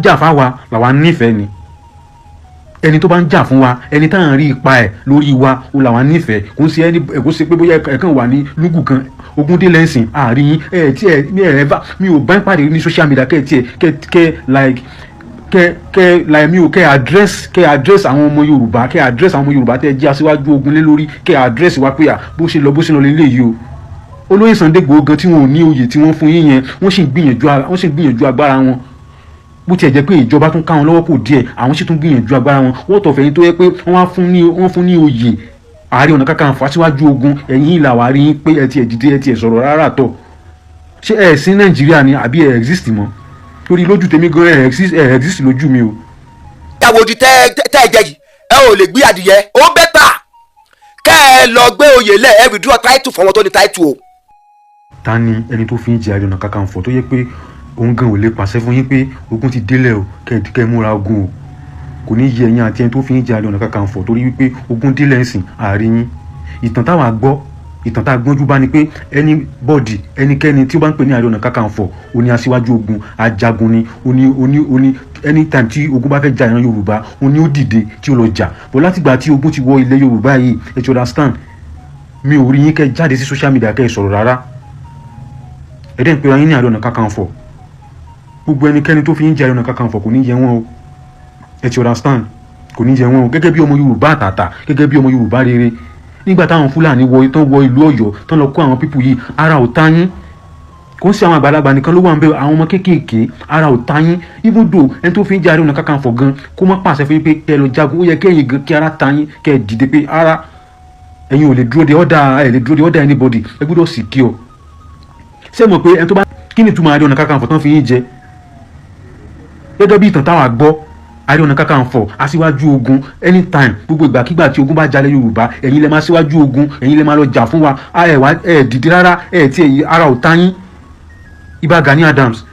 Jà fáwa làwa nífẹ̀ẹ́ ni. Ẹni tó bá ń jà fún wa, ẹni tá à ń rí ipa ẹ̀ lórí wa, ó làwa nífẹ̀ẹ́. Kò ń ṣe ẹni kò ṣe pé bóyá ẹ̀kan wà ní lúgù kan ogúndé lẹ́sìn àárín yín. Ẹ̀ tí ẹ̀ mi ẹ̀ bá mi ò bá ń pàdé ní social media kẹ́ ẹ̀ tiẹ̀ kẹ́ like kẹ́ like mi ò kẹ́ address àwọn ọmọ Yorùbá, kẹ́ address àwọn ọmọ Yorùbá tẹ́ jẹ́ aṣíwájú ogun lé lórí, kẹ́ address wa pé à bó ṣe lọ, bó ṣe lọ lélẹ́yìí o. Olóyè Sunday Igboho gan tí wọn ò ní oyè tí wọ́n fún yín yẹn, wọ́n sì ń gbìyànjú agbára wọn. Bó tiẹ̀ jẹ́ pé ìjọba tún ká wọn lọ́wọ́ kò díẹ̀, àwọn sì tún gbìyànjú agbára wọn. Wọ́n tọ̀fẹ̀ yín tó yẹ pé wọ́n fún ní oyè Ààrẹ Ọ̀nà Kakanfò, aṣíwájú ogun. Ẹ̀yìn ìlà wà rí yín pé ẹ tiẹ̀ dìde, ẹ tiẹ̀ sọ̀rọ̀ rárá tọ̀. Ṣé ẹ sí Nàìjíríà ni àbí ẹ exist mọ́? Torí lójú tèmi gan, ẹ exist lójú mi o. Àwòdì tẹ tẹ ẹ jẹ yìí, ẹ ò lè gbé adìyẹ. Ó better kẹ́ ẹ lọ gbé oyè lẹ̀, ẹ withdraw title fún wọn tó ní title o. Ta ni ẹni tó fi ń jẹ Ààrẹ Ọ̀nà Kakanfò tó yẹ pé òun gan ò lè pàṣẹ fún yín pé ogun ti délẹ̀ o, kẹ́ ẹ múra ogun o? Kò ní yẹ ẹ̀yin àti ẹni tó fi ń jẹ Ààrẹ Ọ̀nà Kakanfò, torí wípé ogun délẹ̀ ń sìn àárín yín. Ìtàn táwa gbọ́, ìtàn tá a gbọ́njú bá ni pé anybody, ẹnikẹ́ni tí ó bá ń pè ní Ààrẹ Ọ̀nà Kakanfò, ó ní aṣíwájú ogun, ajagun ni, ó ní anytime tí ogun bá fẹ́ jà ìran Yorùbá, ó ní ó dìde tí ó lọ jà. Bọ́ látìgbà tí ogun ti wọ ilẹ̀ Yorùbá yìí, ẹ ti understand, mi ò rí yín kẹ́ jáde sí social media kẹ́ ẹ sọ̀rọ̀ rárá. Ẹ dẹ́ ń pera yín ní Ààrẹ Ọ̀nà Kakanfò. Gbogbo ẹnikẹ́ni tó fi ń jẹ Ààrẹ Ọ̀nà Kakanfò, kò ní yẹ wọ́n o. Ẹ ti understand, kò ní yẹ wọ́n o. Gẹ́gẹ́ bí ọmọ Yorùbá àtàtà, gẹ́gẹ́ bí ọmọ Yorùbá rere, nígbà táwọn Fúlàní wọ tán wọ ìlú Ọ̀yọ́ tán lọ kó àwọn people yìí, ara ò ta yín? Kò ń ṣe àwọn àgbàlagbà nìkan ló wà ń bẹ, àwọn ọmọ kéékèèké, ara ò ta yín? Even though ẹni tó fi ń jẹ Ààrẹ Ọ̀nà Kakanfò gan kó má pàṣẹ fún yín pé kẹ́ ẹ lọ jagun, ó yẹ kẹ́yìn gan kí ara ta yín, kẹ́ ẹ dìde pé ara ẹ̀yin ò lè dúró de order, ẹ̀ lè dúró de order anybody, ẹ gbọ́dọ̀ secure. Ṣé mọ̀ pé ẹni tó bá kí ni ìtumọ̀ Ààrẹ Ọ̀nà Kakanfò tán fi yín jẹ? Gẹ́gẹ́ bí ìtàn táwa gbọ́, Ààrẹ Ọ̀nà Kakanfò, aṣíwájú ogun, anytime, gbogbo ìgbàkigbà tí ogun bá jalè Yorùbá, ẹ̀yin lẹ máa ṣíwájú ogun, ẹ̀yin lẹ máa lọ jà fún wa. Ẹ wá ẹ dìde rárá, ẹ tí ẹ̀yin ara ò ta yín? Ìbà Gani Adams,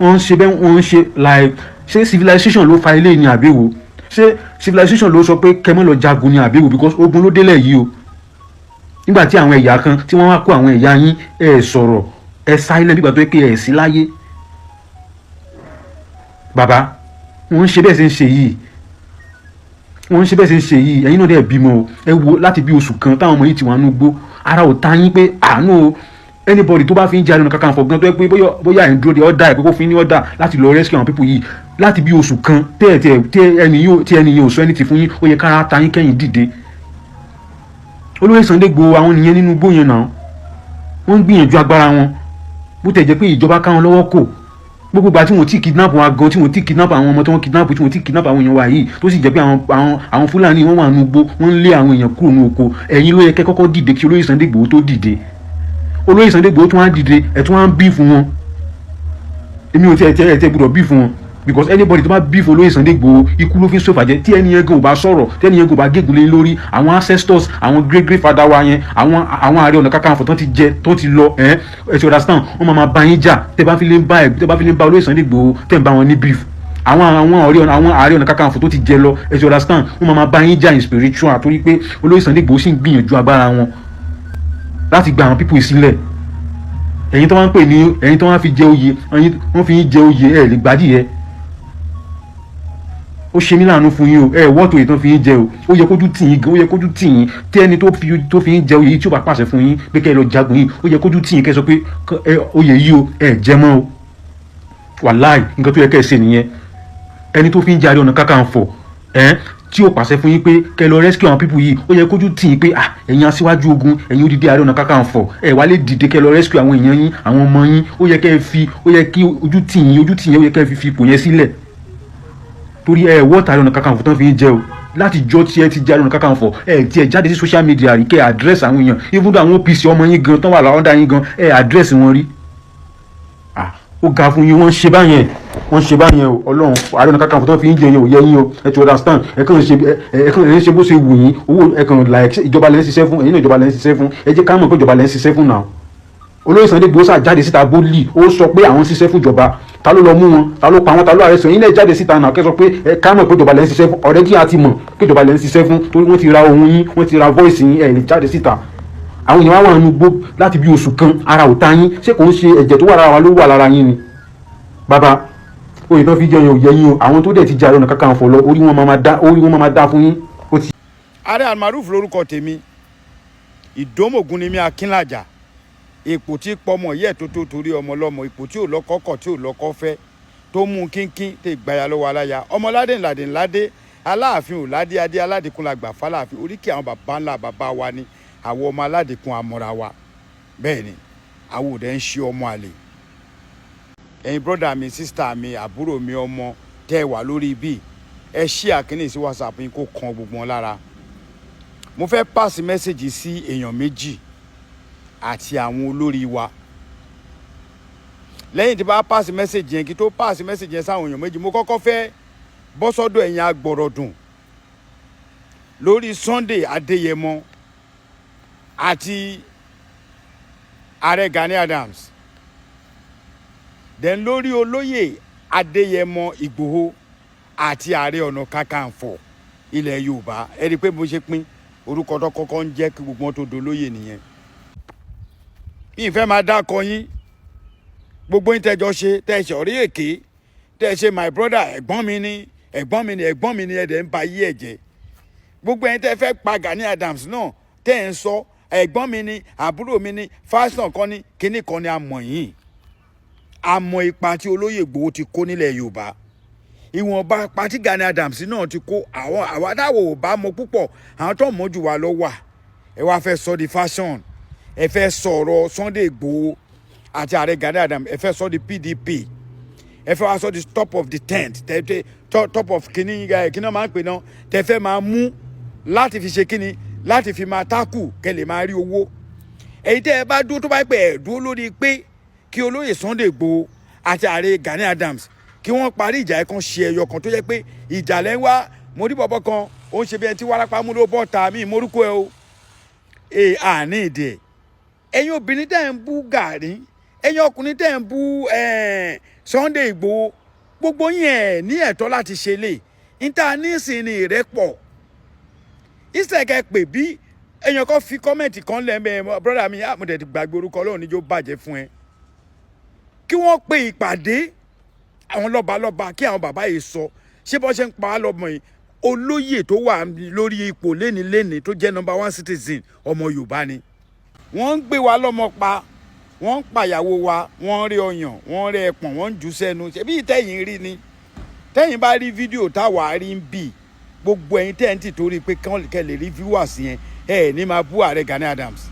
wọ́n ń ṣe bẹ́ẹ̀, wọ́n ń ṣe like ṣé civilization ló fa eléyìí ni àbẹ̀wò? Ṣé civilization ló sọ pé kẹ́mọ́ lọ jagun ni àbẹ̀wò? Because ogun ló délẹ̀ yìí o. Nígbà tí àwọn ẹ̀yà kan tí wọ́n wá kó àwọn ẹ̀yà yín, ẹ̀ sọ̀rọ̀, ẹ̀ silent nígbà tó yẹ kí ẹ̀ sí láyé. Bàbá, wọ́n ń ṣe bẹ́ẹ̀ ṣe ń ṣe yìí, wọ́n ń ṣe bẹ́ẹ̀ ṣe ń ṣe yìí. Ẹ̀yin náà dẹ̀ bímọ o. Ẹ wo láti bí oṣù kan táwọn ọmọ yìí ti wà nínú igbó, ara ò ta yín pé àánú o? Anybody tó bá fi ń jẹ Ààrẹ Ọ̀nà Kakanfò gan tó yẹ pé bóyá ẹ̀ ń dúró de order ẹ̀ pé kó fi ní order láti lọ rescue àwọn people yìí láti bí oṣù kan tẹ́ ẹ̀ tí ẹni yóò sọ ẹni tì fún yín, ó yẹ kára ta yín kẹ́yìn dìde. Olóyè Sunday Igboho, àwọn nìyẹn nínú igbó yẹn náà, wọ́n ń gbìyànjú agbára wọn. Bó tẹ̀ jẹ́ pé ìjọba ká wọn lọ́wọ́ kò, gbogbo ìgbà tí wọ́n ti kidnap wa gan, tí wọ́n ti kidnap àwọn ọmọ tí wọ́n kidnap, tí wọ́n ti kidnap àwọn èèyàn wa yìí, tó sì jẹ́ pé àwọn Fúlàní wọ́n wà nínú igbó, wọ́n ń lé àwọn èèyàn kúrò ní oko, ẹ̀yin ló yẹ kẹ́ kọ́kọ́ dìde kí olóyè Sunday Igboho tó dìde. Olóyè Sunday Igboho tún wá dìde, ẹ̀ tún wá ń bí fún wọn. Èmi ò tiẹ̀ tiẹ̀ tiẹ̀ gbọ́dọ̀ bí fún wọn, because anybody tó bá bí fún olóyè Sunday Igboho, ikú ló fi ń sòfàjẹ́. Tí ẹni yẹn gan ò bá sọ̀rọ̀, tí ẹni yẹn gan ò bá gégùn lé lórí àwọn ancestors, àwọn great great father wa yẹn, àwọn Ààrẹ Ọ̀nà Kakanfò tó ti jẹ, tó ti lọ, ẹ ẹ ti understand, wọ́n máa bá yín jà tẹ́ bá fi lè ń bá ẹ, tẹ́ bá fi lè ń bá olóyè Sunday Igboho, tẹ́ ń bá wọn ní beef. Àwọn ọ̀rẹ́ ọ̀nà, àwọn Ààrẹ Ọ̀nà Kakanfò tó ti jẹ lọ, ẹ ti understand, wọ́n máa bá yín jà in spiritual, torí pé olóyè Sunday Igboho sì ń gbìyànjú agbára wọn láti gba àwọn people sílẹ̀. Ẹ̀yin tó wá ń pè ní, ẹ̀yin tó wá fi jẹ oyè, ẹ̀yin wọ́n fi yín jẹ oyè, ẹ̀ lè gbádìí. Ó ṣe mí láàánú fún yín o. Ẹ wọ́tò èyí tó fi yín jẹ o. Ó yẹ kójú tì yín gan, ó yẹ kójú tì yín. Tí ẹni tó fi yín jẹ oyè yìí, tí ó bá pàṣẹ fún yín pé kẹ́ ẹ lọ jagun yìí, ó yẹ kójú tì yín, kẹ́ ẹ sọ pé ẹ oyè yìí o, ẹ jẹ mọ́ o. Wàláì, nǹkan tó yẹ kẹ́ ẹ ṣe nìyẹn. Ẹni tó fi ń jẹ Ààrẹ Ọ̀nà Kakanfò ẹ, tí ó pàṣẹ fún yín pé kẹ́ ẹ lọ rescue àwọn people yìí, ó yẹ kójú tì yín pé, ah, ẹ̀yin aṣíwájú ogun, ẹ̀yin odidi Ààrẹ Ọ̀nà Kakanfò, ẹ̀ wá lè dìde kẹ́ ẹ lọ rescue àwọn èèyàn yín, àwọn ọmọ yín. Ó yẹ kẹ́ ẹ fi, ó yẹ kí ojú tì yín, ojú tì yín. Ó yẹ kẹ́ ẹ fi ipò yẹn sílẹ̀, torí ẹ wọ́ọ̀tà Ààrẹ Ọ̀nà Kakanfò tán fi ń jẹ o. Láti jọ tí ẹ ti jẹ Ààrẹ Ọ̀nà Kakanfò, ẹ tí ẹ jáde sí social media rí kẹ́ ẹ address àwọn èèyàn, even though àwọn OPC ọmọ yín gan tán wà láwọn dá yín gan, ẹ address wọn rí. Ah, ó ga fún yín. Wọ́n ṣe báyẹn, wọ́n ṣe báyẹn o. Ọlọ́run, Ààrẹ Ọ̀nà Kakanfò tán fi ń jẹ yẹn ò yẹ yín o. Ẹ ti understand, ẹ kàn ṣe, ẹ kàn ẹ ṣe bó ṣe wù yín. Owó ẹ kàn like ìjọba lẹ́ ń ṣiṣẹ́ fún. Ẹ̀yin náà, ìjọba lẹ́ ń ṣiṣẹ́ fún. Ẹ jẹ́ ká mọ̀ pé ìjọba lẹ́ ń ṣiṣẹ́ fún náà. Olóyè Sunday Igboho sà jáde síta bólì, ó sọ pé àwọn ṣiṣẹ́ fún ìjọba. Ta ló lọ mú wọn? Ta ló pa wọn? Ta ló àrẹsọ yín? Lè jáde síta náà kẹ́ sọ pé ẹ ká mọ̀ pé ìjọba lẹ́ ń ṣiṣẹ́ fún. Ọ̀rẹ́ tí a ti mọ̀ pé ìjọba lẹ́ ń ṣiṣẹ́ fún, torí wọ́n ti ra ohun yín, wọ́n ti ra voice yín. Ẹ lè jáde síta. Àwọn èèyàn wá wà nínú gbó láti bí oṣù kan, ara ò ta yín. Ṣé kò ń ṣe ẹ̀jẹ̀ tó wà lára wa ló wà lára yín ni? Bàbá, oyè tán fi jẹyàn ò yẹ yín o. Àwọn tó dẹ̀ ti jẹ Ààrẹ Ọ̀nà Kakanfò lọ, orí wọn máa dá, orí wọn máa dá fún yín. Ó ti. Ààrẹ Almaroof lórúkọ tèmi. Ìdómògùn ni mí, Akínlàjà, ipò tí pọmọ yẹ tó torí ọmọ lọmọ, ipò tí ò lọ́kọ kọ̀, tí ò lọ́kọ fẹ́, tó mú kínkín tẹ gbàyà lọ́wọ́ aláya. Ọmọládé ńládé ńládé, Aláàfin ò ládé, adé aládìkún la gbà fáláàfin. Oríkì àwọn bàbá ńlá bàbá wa ni àwọn ọmọ aládìkún amọ̀ra wa. Bẹ́ẹ̀ ni àwọn òde ń ṣe ọmọ àlè. Ẹ̀yin brother mi, sister mi, àbúrò mi, ọmọ tẹ́ ẹ wà lórí ibi, ẹ ṣí àkíní sí WhatsApp yín kó kan gbogbo wọn lára. Mo fẹ́ pass message sí èèyàn méjì àti àwọn olórí wa. Lẹ́yìn tí bá pass message yẹn, kí tó pass message yẹn sáwọn èèyàn méjì, mo kọ́kọ́ fẹ́ bọ́ sọ́dọ̀ ẹ̀yin agbọ̀rọ̀dùn lórí Sunday Adéyẹmọ àti Ààrẹ Gani Adams, then lórí olóyè Adéyẹmọ Ìgbòho àti Ààrẹ Ọ̀nà Kakanfò ilẹ̀ Yorùbá. Ẹ rí i pé bó ṣe pín orúkọ tó kọ́kọ́ ń jẹ́ kí gbogbo wọn tó dolóyè nìyẹn. Mi ì fẹ́ máa dákọ yín. Gbogbo yín tẹ́jọ́ ṣe, tẹ́ ṣe ọ̀rí èké, tẹ́ ṣe my brother, ẹ̀gbọ́n mi ni, ẹ̀gbọ́n mi ni, ẹ̀gbọ́n mi ni, ẹ̀dẹ̀ ń ba yí ẹ̀ jẹ́. Gbogbo ẹ̀yin tẹ́ fẹ́ pa Gani Adams náà, tẹ́ ẹ̀ ń sọ ẹ̀gbọ́n mi ni, àbúrò mi ni, fashion kan ni, kinní kan ni, a mọ̀ yín. A mọ̀ ipa tí olóyè Ìgbòho ti kó nílẹ̀ Yorùbá, ìwọ̀nba ipa tí Gani Adams náà ti kó. Àwọn àwa táwọn ò bá mọ̀ púpọ̀, àwọn tó mọ̀ jù wá lọ wà. Ẹ wá fẹ́ sọ di fashion, ẹ fẹ́ sọ̀rọ̀ Sunday Ìgbòho àti ààrẹ Gani Adams, ẹ fẹ́ sọ di PDP, ẹ fẹ́ wá sọ di top of the tent, tẹ top of kínní kínní máa ń pè náà, tẹ fẹ́ máa mú láti fi ṣe kínní, láti fi máa tákù kẹ́ lè máa rí owó. Èyí tẹ́ ẹ bá dúró, tó bá pẹ́ ẹ̀ dúró lórí pé kí olóyè Sunday Igboho àti ààrẹ Gani Adams kí wọ́n parí ìjà ẹ̀ kan, ṣe ẹyọ kan tó jẹ́ pé ìjà lẹ́ ń wá. Mo rí bọ̀bọ̀ kan, ó ń ṣe bí ẹni tí wárápá mú ló bọ́ ta mí morúkọ ẹ o. Ee, àní ìdè. Ẹ̀yin obìnrin tẹ́ ń bú Gani, ẹ̀yin ọkùnrin tẹ́ ń bú Sunday Igboho, gbogbo yín, ẹ̀ ní ẹ̀tọ́ láti ṣe lè níta nísìnyí ní ìrẹ́pọ̀ ìsẹ̀kẹ̀ pè bí èèyàn kan fi comment kan lẹ́mẹ̀. Brother mi, mo dẹ̀ ti gbàgbé orúkọ. Ọlọ́run níjó bàjẹ́ fún ẹ. Kí wọ́n pe ìpàdé àwọn lọ́balọ́ba, kí àwọn bàbá yìí sọ ṣé bọ́ ṣe ń pa á lọ́mọ yìí. Olóyè tó wà lórí ipò léni-léni, tó jẹ́ number one citizen, ọmọ Yorùbá ni. Wọ́n ń gbé wa lọ́mọ pa, wọ́n ń pàyàwó wa, wọ́n ń rí ọyàn, wọ́n ń rí ẹpọ̀n, wọ́n ń jù sẹ́nu. Ṣebí tẹ̀yìn rí ni? Tẹ̀yìn bá rí fídíò táwa rí ń bì, gbogbo ẹ̀yin tẹ̀ ń tì torí pé kẹ́ lè rí viewers yẹn, ẹ̀ ní máa bú ààrẹ Gani Adams,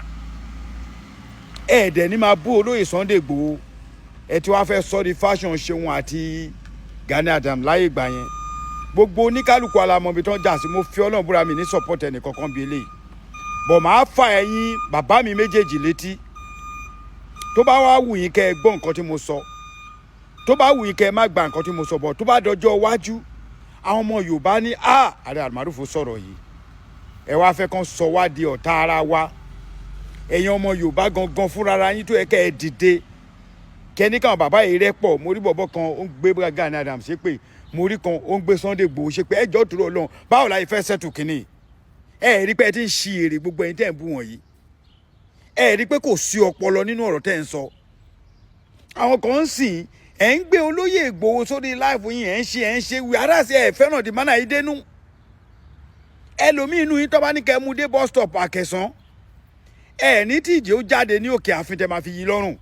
ẹ̀ dẹ̀ ní máa bú olóyè Sunday Igboho. Ẹ tí wàá fẹ́ sọ di fashion ṣeun àti Gani Adams láyé ìgbà yẹn. Gbogbo oníkálukú alamọbi tó ń jà sí. Mo fi Ọlọ́run búra, mi ní support ẹnì kankan bí eléyìí bọ̀. Máa fa ẹ̀yin bàbá mi méjèèjì létí. Tó bá wá wù yín kẹ́ ẹ gbọ́ nǹkan tí mo sọ, tó bá wù yín kẹ́ ẹ má gba nǹkan tí mo sọ bọ̀, tó bá dọjọ́ iwájú, àwọn ọmọ Yorùbá ní a ààrẹ Almaroof sọ̀rọ̀ yìí, ẹ wá fẹ́ kàn sọ wá di ọ̀tá ara wa. Ẹ̀yin ọmọ Yorùbá gangan fúnra yín tó yẹ kẹ́ ẹ dìde. Kẹ́ni káwọn bàbá yìí rẹ́pọ̀. Mo rí bọ̀bọ̀ kan, ó ń gbé Gani Adams ṣépè. Mo rí kan, ó ń gbé Sunday Igboho ṣépè. Ẹjọ́ dúró lọ́hùn, báwo la yìí fẹ́ settle kínní? Ẹ rí pé ẹ ti ń ṣi èrè, gbogbo ẹ̀yin tẹ́ ń bú wọ̀nyí. Ẹ rí pé kò sí ọpọlọ nínú ọ̀rọ̀ tẹ́ ń sọ. Àwọn kan ń sìn, ẹ̀ ń gbé olóyè Ìgbòho sórí live yín, ẹ̀ ń ṣe wíwárà sí ẹ̀ fẹ́ràn di mánà yìí dénú. Ẹlòmíín inú yín, tó bá ní kẹ́ mú dé bus stop Àkẹsàn, ẹ ní tí ìjì ó jáde ní òkè ààfin tẹ́ máa fi yí lọ́rùn.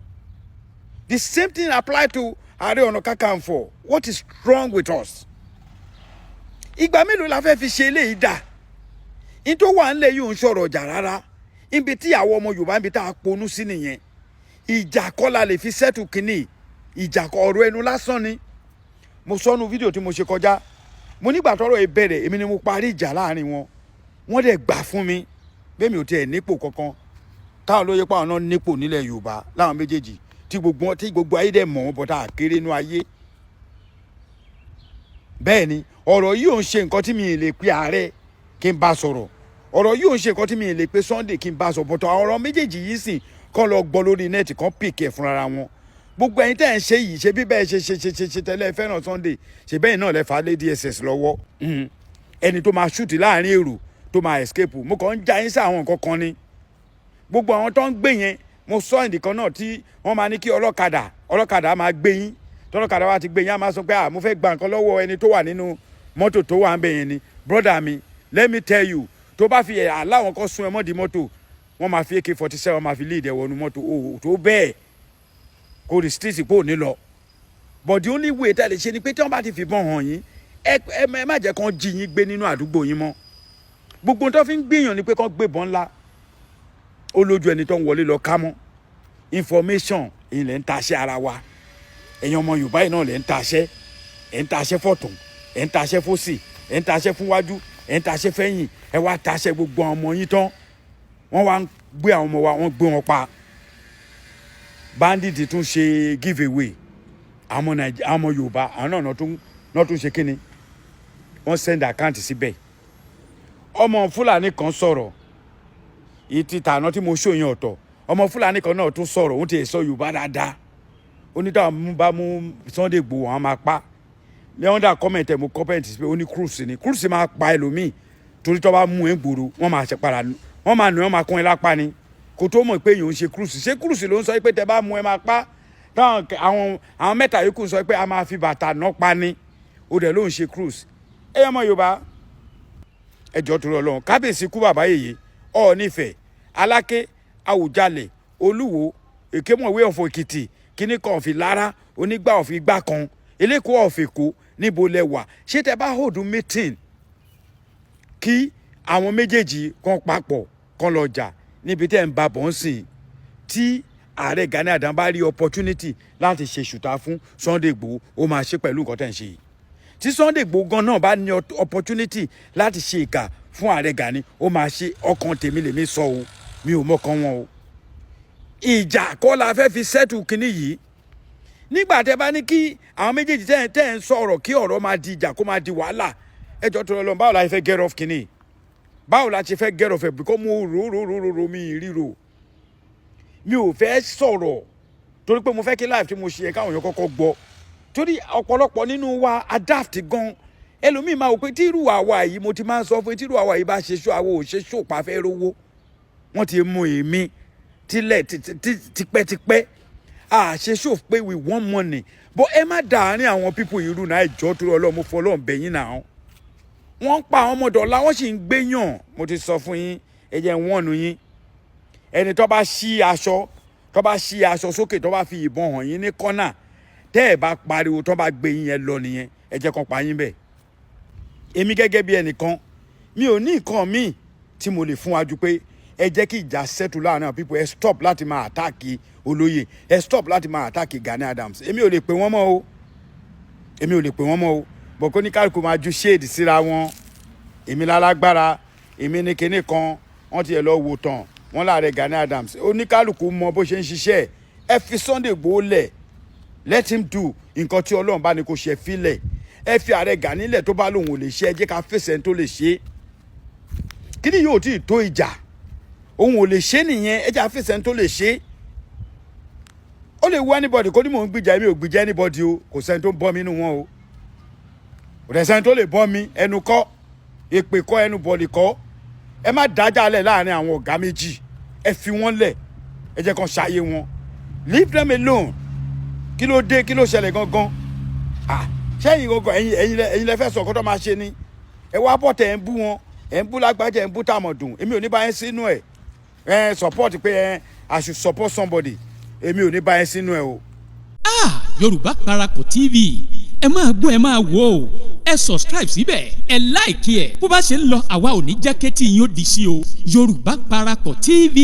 The same thing apply to Ààrẹ Ọ̀nà Kakanfò. What is wrong with us? Ìgbà mélòó la fẹ́ fi ṣe eléyìí dà? Ní tó wà ńlẹ̀ yìí ò ń sọ̀rọ̀ ọjà rárá. Ibi tí àwọn ọmọ Yorùbá, ibi tá a ponú sí nìyẹn. Ìjà kọ́ la lè fi settle kínní. Ìjà kọ́, ọ̀rọ̀ ẹnu lásán ni. Mo sọnù fídíò tí mo ṣe kọjá, mo nígbà tọ́rọ̀ ẹ bẹ̀rẹ̀, èmi ni mo parí ìjà láàrin wọn. Wọ́n dẹ̀ gbà fún mi bẹ́ẹ̀. Mi ò tiẹ̀ nípò kankan táwọn lóye pàwọn náà nípò nílẹ̀ Yorùbá láwọn méjèèjì tí gbogbo ayé dẹ̀ mọ̀ wọ́n bọ́tà kéré inú ayé. Bẹ́ẹ̀ ni ọ̀rọ̀ yìí ò ń ṣe nǹkan tí mi lè pe ààrẹ kí n bá sọ̀rọ̀. Ọ̀rọ̀ yìí ò ń ṣe nǹkan tí mi lè pe Sunday kí n bá sọ̀rọ̀ bọ́tà. Ọ̀rọ̀ méjèèjì yìí sìn kọ́ lọ gbọ́ lórí net kan, pick ẹ̀ fúnra wọn. Gbogbo ẹ̀yin tẹ́ ẹ̀ ń ṣe yìí, ṣe bí bẹ́ẹ̀ ṣe ṣe ṣe ṣe ṣe tẹ́lẹ̀ fẹ́ràn Sunday, ṣe bẹ́ẹ̀ náà lẹ fà á lé DSS lọ́wọ́. Ẹni tó máa shoot láàrin èrò tó máa escape. Mo kàn ń já yín sí àwọn nǹkan kan ni. Gbogbo àwọn tó ń gbé yẹn, mo sọ ìdí kan náà tí wọ́n máa ní kí ọlọ́kadà máa gbé yín. Tọ́lọ́kadà wa ti gbé yín, á máa sọ pé, "Ah, mo fẹ́ gba nǹkan lọ́wọ́ ẹni tó wà nínú mọ́tò tó wà ń bẹ̀ yẹn ni." Brother mi, let me tell you, tó bá fi aláwọn kan sún ẹ mọ́ di mọ́tò, wọ́n máa fi AK-47, wọ́n máa fi lead ẹ wọnú mọ́tò. O tó bẹ́ẹ̀ kò restrict pé ò ní lọ. But the only way tá a lè ṣe ni pé tí wọ́n bá ti fìbọn hàn yín, ẹ má jẹ́ kán jí yín gbé nínú àdúgbò yín mọ́. Gbogbo tó fi ń gbìyàn ni pé kán gbébọn ńlá ó lójú ẹni tó ń wọlé lọ ká mọ́ information. Ilẹ̀ ń taṣẹ́ ara wa. Ẹ̀yin ọmọ Yorùbá yìí náà lẹ̀ ń taṣẹ́. Ẹ̀ ń taṣẹ́ fọ̀tún, ẹ̀ ń taṣẹ́ fósì, ẹ̀ ń taṣẹ́ fúnwájú, ẹ̀ ń taṣẹ́ fẹ́yìn. Ẹ̀ wá taṣẹ́ gbogbo àwọn ọmọ yín tán, wọ́n wá ń gbé àwọn ọmọ wa, wọ́n gbé wọn pa. Bandit tún ṣe give away àwọn ọmọ Yorùbá. Àwọn náà náà tún ṣe kíni, wọ́n send account síbẹ̀. Ọmọ Fúlàní kan sọ̀rọ̀ ìtì tàná tí mo ṣòyìn ọ̀tọ̀. Ọmọ Fúlàní kan náà tún sọ̀rọ̀, òun ti sọ Yorùbá dáadáa. Ó ní táwọn bá mú Sunday Igboho, àwọn máa pa. Ní under comment ẹ̀, mo comment pé ó ní cruise ni cruise máa pa ẹlòmíì, torí tó bá mú ẹ gbòòrò, wọ́n máa ṣe para, wọ́n máa nù ẹ́, wọ́n máa kún ẹ lápá ni kò tó mọ̀ pé èèyàn ń ṣe cruise. Ṣé cruise ló ń sọ pé tẹ bá mú ẹ máa pa, táwọn àwọn mẹ́ta yòókù sọ pé a máa fi bàtà ná pa ni, ó dẹ̀ ló ń ṣe cruise? Ẹ yẹ ọmọ Yorùbá, ẹ jọ torí Ọlọ́run. Kábíyèsí kú bàbá yèyé, Ọ̀ọ́nìfẹ̀, Aláké, Àwùjalẹ̀, Olúwo, Èkémọ̀wé ọ̀fọ̀ Èkìtì, kíní kan ọ̀fì lára onígbà ọ̀fì igbá kan, eléko ọ̀fì Èkó, níbo lẹ wà? Ṣé tẹ bá hold meeting kí àwọn méjèèjì kan papọ̀ kan lọ jà níbi tẹ́ ń ba bọ̀ ń sìn, tí ààrẹ Gani Adams bá rí opportunity láti ṣe ṣùtá fún Sunday Igboho, ó máa ṣe pẹ̀lú nǹkan tẹ́ ń ṣe yìí. Tí Sunday Igboho gan náà bá ní opportunity láti ṣe ìkà fún ààrẹ Gani, ó máa ṣe. Ọkàn tèmi lèmi sọ o, mi ò mọ̀kàn wọn o. Ìjà kọ́ la fẹ́ fi settle kinní yìí. Nígbà tẹ́ bá ní kí àwọn méjèèjì tẹ́ ń sọ̀rọ̀, kí ọ̀rọ̀ máa di ìjà, kó máa di wàhálà, ẹjọ́ tó lọ, báwo la fẹ́ get off kinní? Báwo la ṣe fẹ́ get off ẹ̀? Because mo rò rò rò rò rò, mi ríro, mi ò fẹ́ sọ̀rọ̀ torí pé mo fẹ́ kí live tí mo ṣe yẹn káwọn èèyàn kọ́kọ́ gbọ́, torí ọ̀pọ̀lọpọ̀ nínú wa adapt gan. Ẹlòmíì máa wò pé tírú àwa yìí, mo ti máa ń sọ fún tírú àwa yìí bá ṣe ṣó, àwa ò ṣe ṣó pa fẹ́ rówó. Wọ́n ti mú èmi tílẹ̀ tipẹ́tipẹ́, à ṣe ṣó pé we want money, but ẹ má dàárín àwọn people yìí rú náà. Ìjọ tó lọ, mo fọlọ́ bẹ̀yìn náà. Wọ́n ń pa àwọn ọmọdé ọ̀la, wọ́n sì ń gbéyàn. Mo ti sọ fún yín, ẹ jẹ́ wọ́n nu yín. Ẹni tó bá ṣí aṣọ, tó bá ṣí aṣọ sókè, tó bá fi ìbọn hàn yín ní kọ́nà, tẹ́ ẹ̀ bá pariwo, tó bá gbé yín yẹn lọ nìyẹn. Ẹ jẹ́ kán pa yín bẹ́ẹ̀. Èmi gẹ́gẹ́ bí ẹnìkan, mi ò ní nǹkan míì tí mo lè fún wa ju pé ẹ jẹ́ kí ìjà settle láàrin àwọn people. Ẹ stop láti máa attack olóyè, ẹ stop láti máa attack Gani Adams. Èmi ò lè pè wọ́n mọ́ o, èmi ò lè pè wọ́n mọ́ o, bọ̀ kó ní kálukú máa ju shade síra wọn. Èmi lálágbára, èmi ní kinní kan. Wọ́n ti ẹ̀ lọ wò tán wọ́n láàrẹ Gani Adams. Oníkálukú mọ bó ṣe ń ṣiṣẹ́. Ẹ fi Sunday Igboho lẹ̀, let him do nǹkan tí Ọlọ́run bá ní kó ṣe. Fílẹ̀, ẹ fi ààrẹ Gani lẹ̀. Tó bá lòun ò lè ṣe, ẹ jẹ́ ká fèsì ẹni tó lè ṣe. Kíni yóò tí ì tó ìjà, òun ò lè ṣe nìyẹn. Ẹ jẹ́ àfẹsẹ̀ ẹni tó lè ṣe. Ó lè wú anybody kó ní mò ń gbìjà. Èmi ò gbìjà anybody o. Kò sẹ́ni tó ń bọ́ mi nínú wọn o. Kò dẹ̀ sẹ́ni tó lè bọ́ mi. Ẹnu kọ́, èpè kọ́, ẹnu bọ̀lì kọ́. Ẹ má dájà lẹ̀ láàrin àwọn ọ̀gá méjì. Ẹ fi wọ́n lẹ̀, ẹ jẹ́ kàn ṣàyè wọn. Leave them alone. Kí ló dé? Kí ló ṣẹlẹ̀ gangan? Ah, ṣẹ́yìn gangan, ẹ̀yin lẹ fẹ́ sọ kó tó máa ṣe ni. Ẹ wá bọ̀ tẹ̀, ẹ̀ ń bú wọn, ẹ̀ ń bú lágbájá, ẹ̀ ń bú tàmọ̀dùn. Èmi ò ní bá yẹn sínú ẹ̀. Ẹ support pé ẹ I should support somebody, èmi ò ní bá yẹn sínú ẹ̀ o. Ah, Yorùbá Parapọ̀ TV, ẹ máa gbọ́, ẹ máa wò ó. Ẹ subscribe síbẹ̀, ẹ like ẹ̀. Bó bá ṣe ń lọ, àwa ò ní jẹ́ kétí yín ó di sí o. Yorùbá Parapọ̀ TV,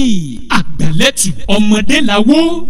àgbàlẹ́tù ọmọdé làwọ́.